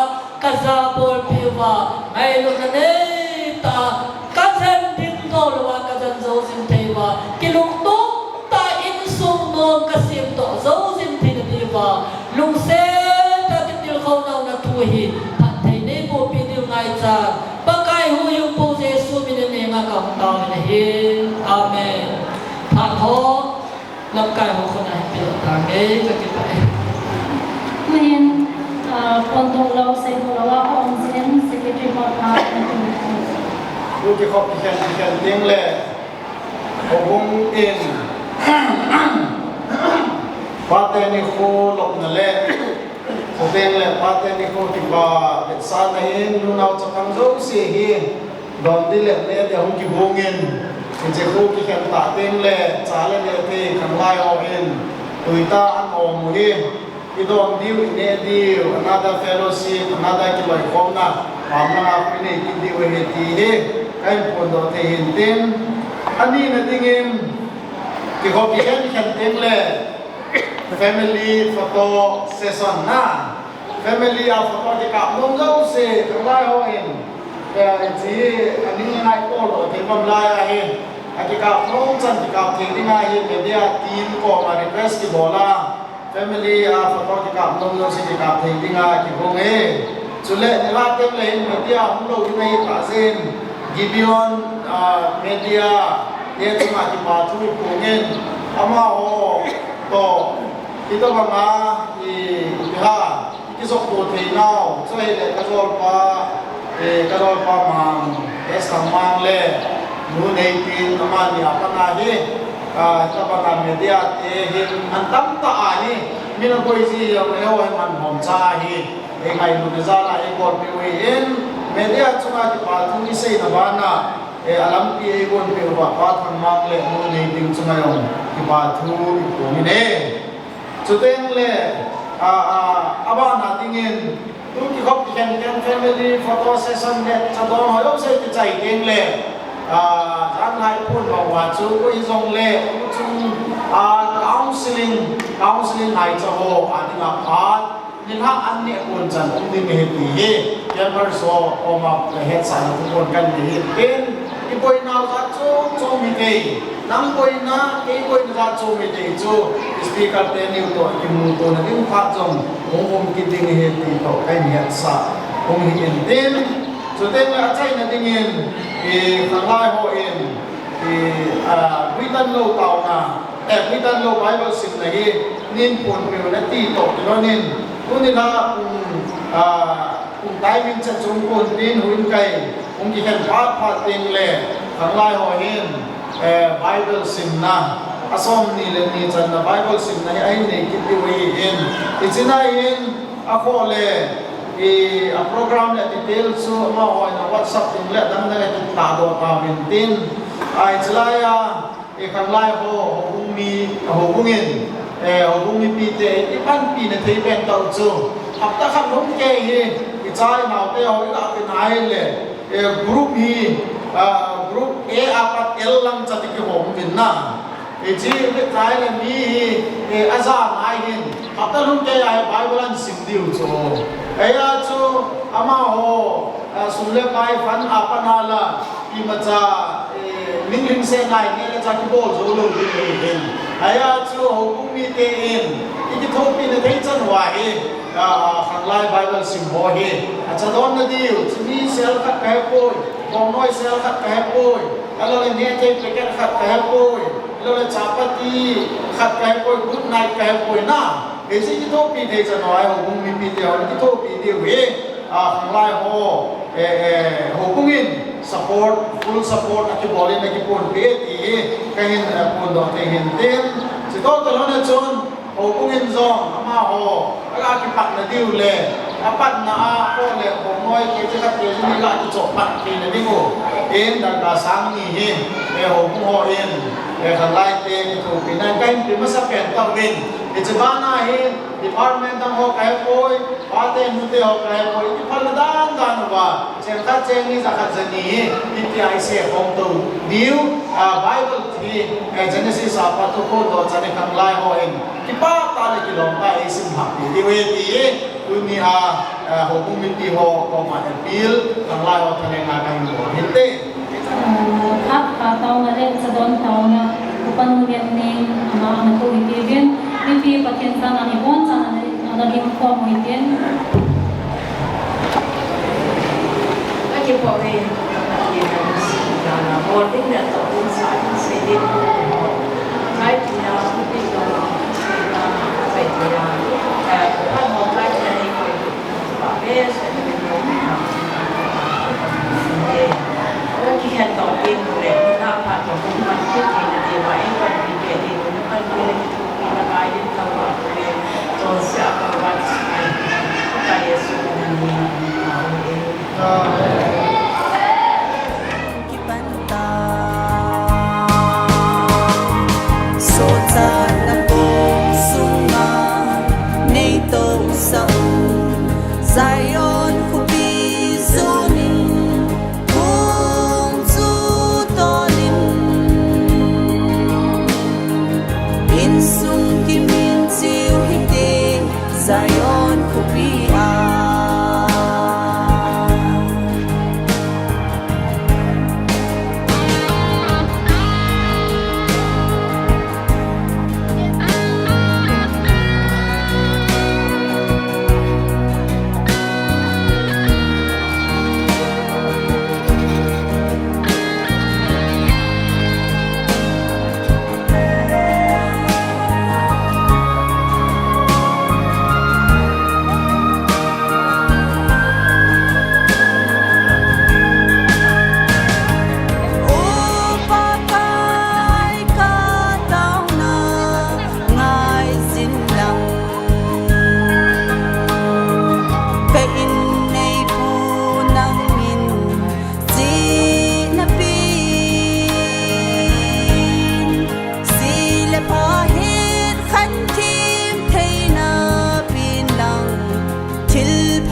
kajabolpeh uva, ngailutna neitah a kajen dingdoh louva kajen jou jing thei uva, kilungtom tah a insung nom kasemdoh jou jing theina diuva, lungset tah a kitilkhouna u nathu hi phatthei neiboh peh diu ngaichan, Pakai huhhingpu Jesu min in ngenga kahung taovin ahi. Amen. Phat ho, lamkai ho khut a hin peh tange, kakipah e. Tuhin, ah, pondong lou, seidoh lou a ka um jin, secretary ho kha. Thu kikhop kikhen, kikhen ding le, houbung in, Pate nikho lopna le, Chuteng le Pate nikho kipa vetsahna hin, nunao chapang jouse hi, don ding le neh ding ahung kibungin, hiche kho kikhen tah teng le, cha le neh thei khanglai hon, tuitah a an um u hi, i don diu, i neh diu, another fellowship, another kiloikhomna, pamlanga i nei kit diu ahi ti hi, kahin phondoh thei hin tin, anina dingin, Kikop kikhen khen teng le family photo session na. Family a photo kikap nom jouse, khanglai hon. Ya, hiche, aning ngai ko lo, kei pam lai ahi. Akikap nom chan kikap thei ding ahi, media team koma request kibol a. Family a photo kikap nom jouse kikap thei dinga kibol e. Chule nilhah teng le hin media hung lou ding ahi tah jeh in Gibeon, ah, media te chunga kipa thu iphong in amaho toh hitobanga i, i ha, i kijop to thei nau, chu ahile ka jolpa, eh, ka jolpa Mang, S Thangmang le Nu Neitin amani a pat a hi, ah, hitobanga media te hin man tamtah ahi, min aboi ji jong eiho hi man hom cha ahi, eingailutna jal a eibolpeh u ahin, media chunga kipa thu iseina bana, eh, alampi eigonpeh uva Pa Thangmang le Nu Neitin chunga jong kipa thu iphong in e. Chuteng le, a, a, abana dingin, tu kikhop kikhen khen family photo session le chadon ho jouse kichai teng le, a, jan hai phun bang uva chu, koi jong le, tu chung, a, counseling, counseling ngaicha ho, a, dinga phat, nilhah an neh pon chan um ding ahi ti hi, campers ho koma hetsahna thu pon kan nei hin tin, i boinau jat chom chom hithei, nang boina, kei boina jat chom hithei chu, speaker te niu toh kimuto na ding phat jong hung um kit ding ahi ti toh kahin hetsah hung hi in tin, chuteng le achaina dingin, i khanglai hon, i, a, guitan lou taona, eh, guitan lou Bible simna hi, nin ponpeh u nati toh kilhonin, tuni la, um, a, Kum timing cha chung kon tin hun kai, hung kikhen phat phat teng le, khanglai ho hin, eh, Bible simna, asom ni le ni channa Bible simna hi ahin nei kit diu ahin, hiche na hin, akhoh le, i, a program le detail chu amaho in a WhatsApp ding le dang dang a kitahdoh tauvin tin, a, hiche lai a, I khanglai ho, houbung mi, houbung in, eh, houbung mipite, i panpina thei pen tah u chu. Hapta khat lhung kei hi, i cha i naote ho, i lah pen ahile, eh, group hi, ah, group A a pat L lang chan i kihom uvin na. Hiche, i chai le mi hi, eh, aja ngai hin, hapta lhung kei a hi Bible ahin sim diu chu. Eia chu, amaho, ah, sum le pai fund a pat a la, imacha, eh, minglhingse ngai nge le cha kibol jou lou ding ahi hin. Ahi a chu houbung mite in, i kithopina thei chan uva hi, ah, khanglai Bible sim ho hi. Achadon na diu, chini sel khat kahe poi, bongnoi sel khat kahe poi, ahilou le nehthei packet khat kahe poi, ahilou le chapati khat kahe poi, good night kahe poi na. Hiche kithopi thei chan uva hi houbung mipite hon kithopi diu hi. Ah, khanglai ho, eh, eh, houbung in support, full support akibol in akiponpi e ti hi, kahin, eh, phondoh thei hin tin. Chutoh talou na chun, houbung in jong, amaho, aga kipatna diu le, apatna a, kho le, bongnoi, KG khat, KG ni ga kichoh pat theina diu. In, darkar sang ni hin, eh, houbung ho in, eh, khanglai te, kithopi nan, kahin pe masa pen tauvin. Hiche bana hi, department dang ho kahe poi, Pate nute ho kahe poi, i kiphalna dan dan uva, cheng khat cheng ni ja khat ja ni hi, itia i seikhom to diu, ah, Bible hi, eh, Genesis a pat u phondoh chan i khanglai hon, kipah tah le kilom tah a i sim lhahpi diu ahi ti hi, tuni a, eh, houbung mipi ho koma appeal, khanglai ho thalheng a kahin bol hinte. Khat, khat taona le chadon taona, Upa Nu Neitin, ama ana kou hitiuvin, mipi Pathen jana ibon chan ana, ana ding khom u hitin. Ka kipah uve, ka Pathen na nusi jana, bol ding le toh ding sa ding sei ding. Kai tina, mipi jong, sei na, sei tina, eh, ka mo kai tina nei koi.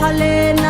Alen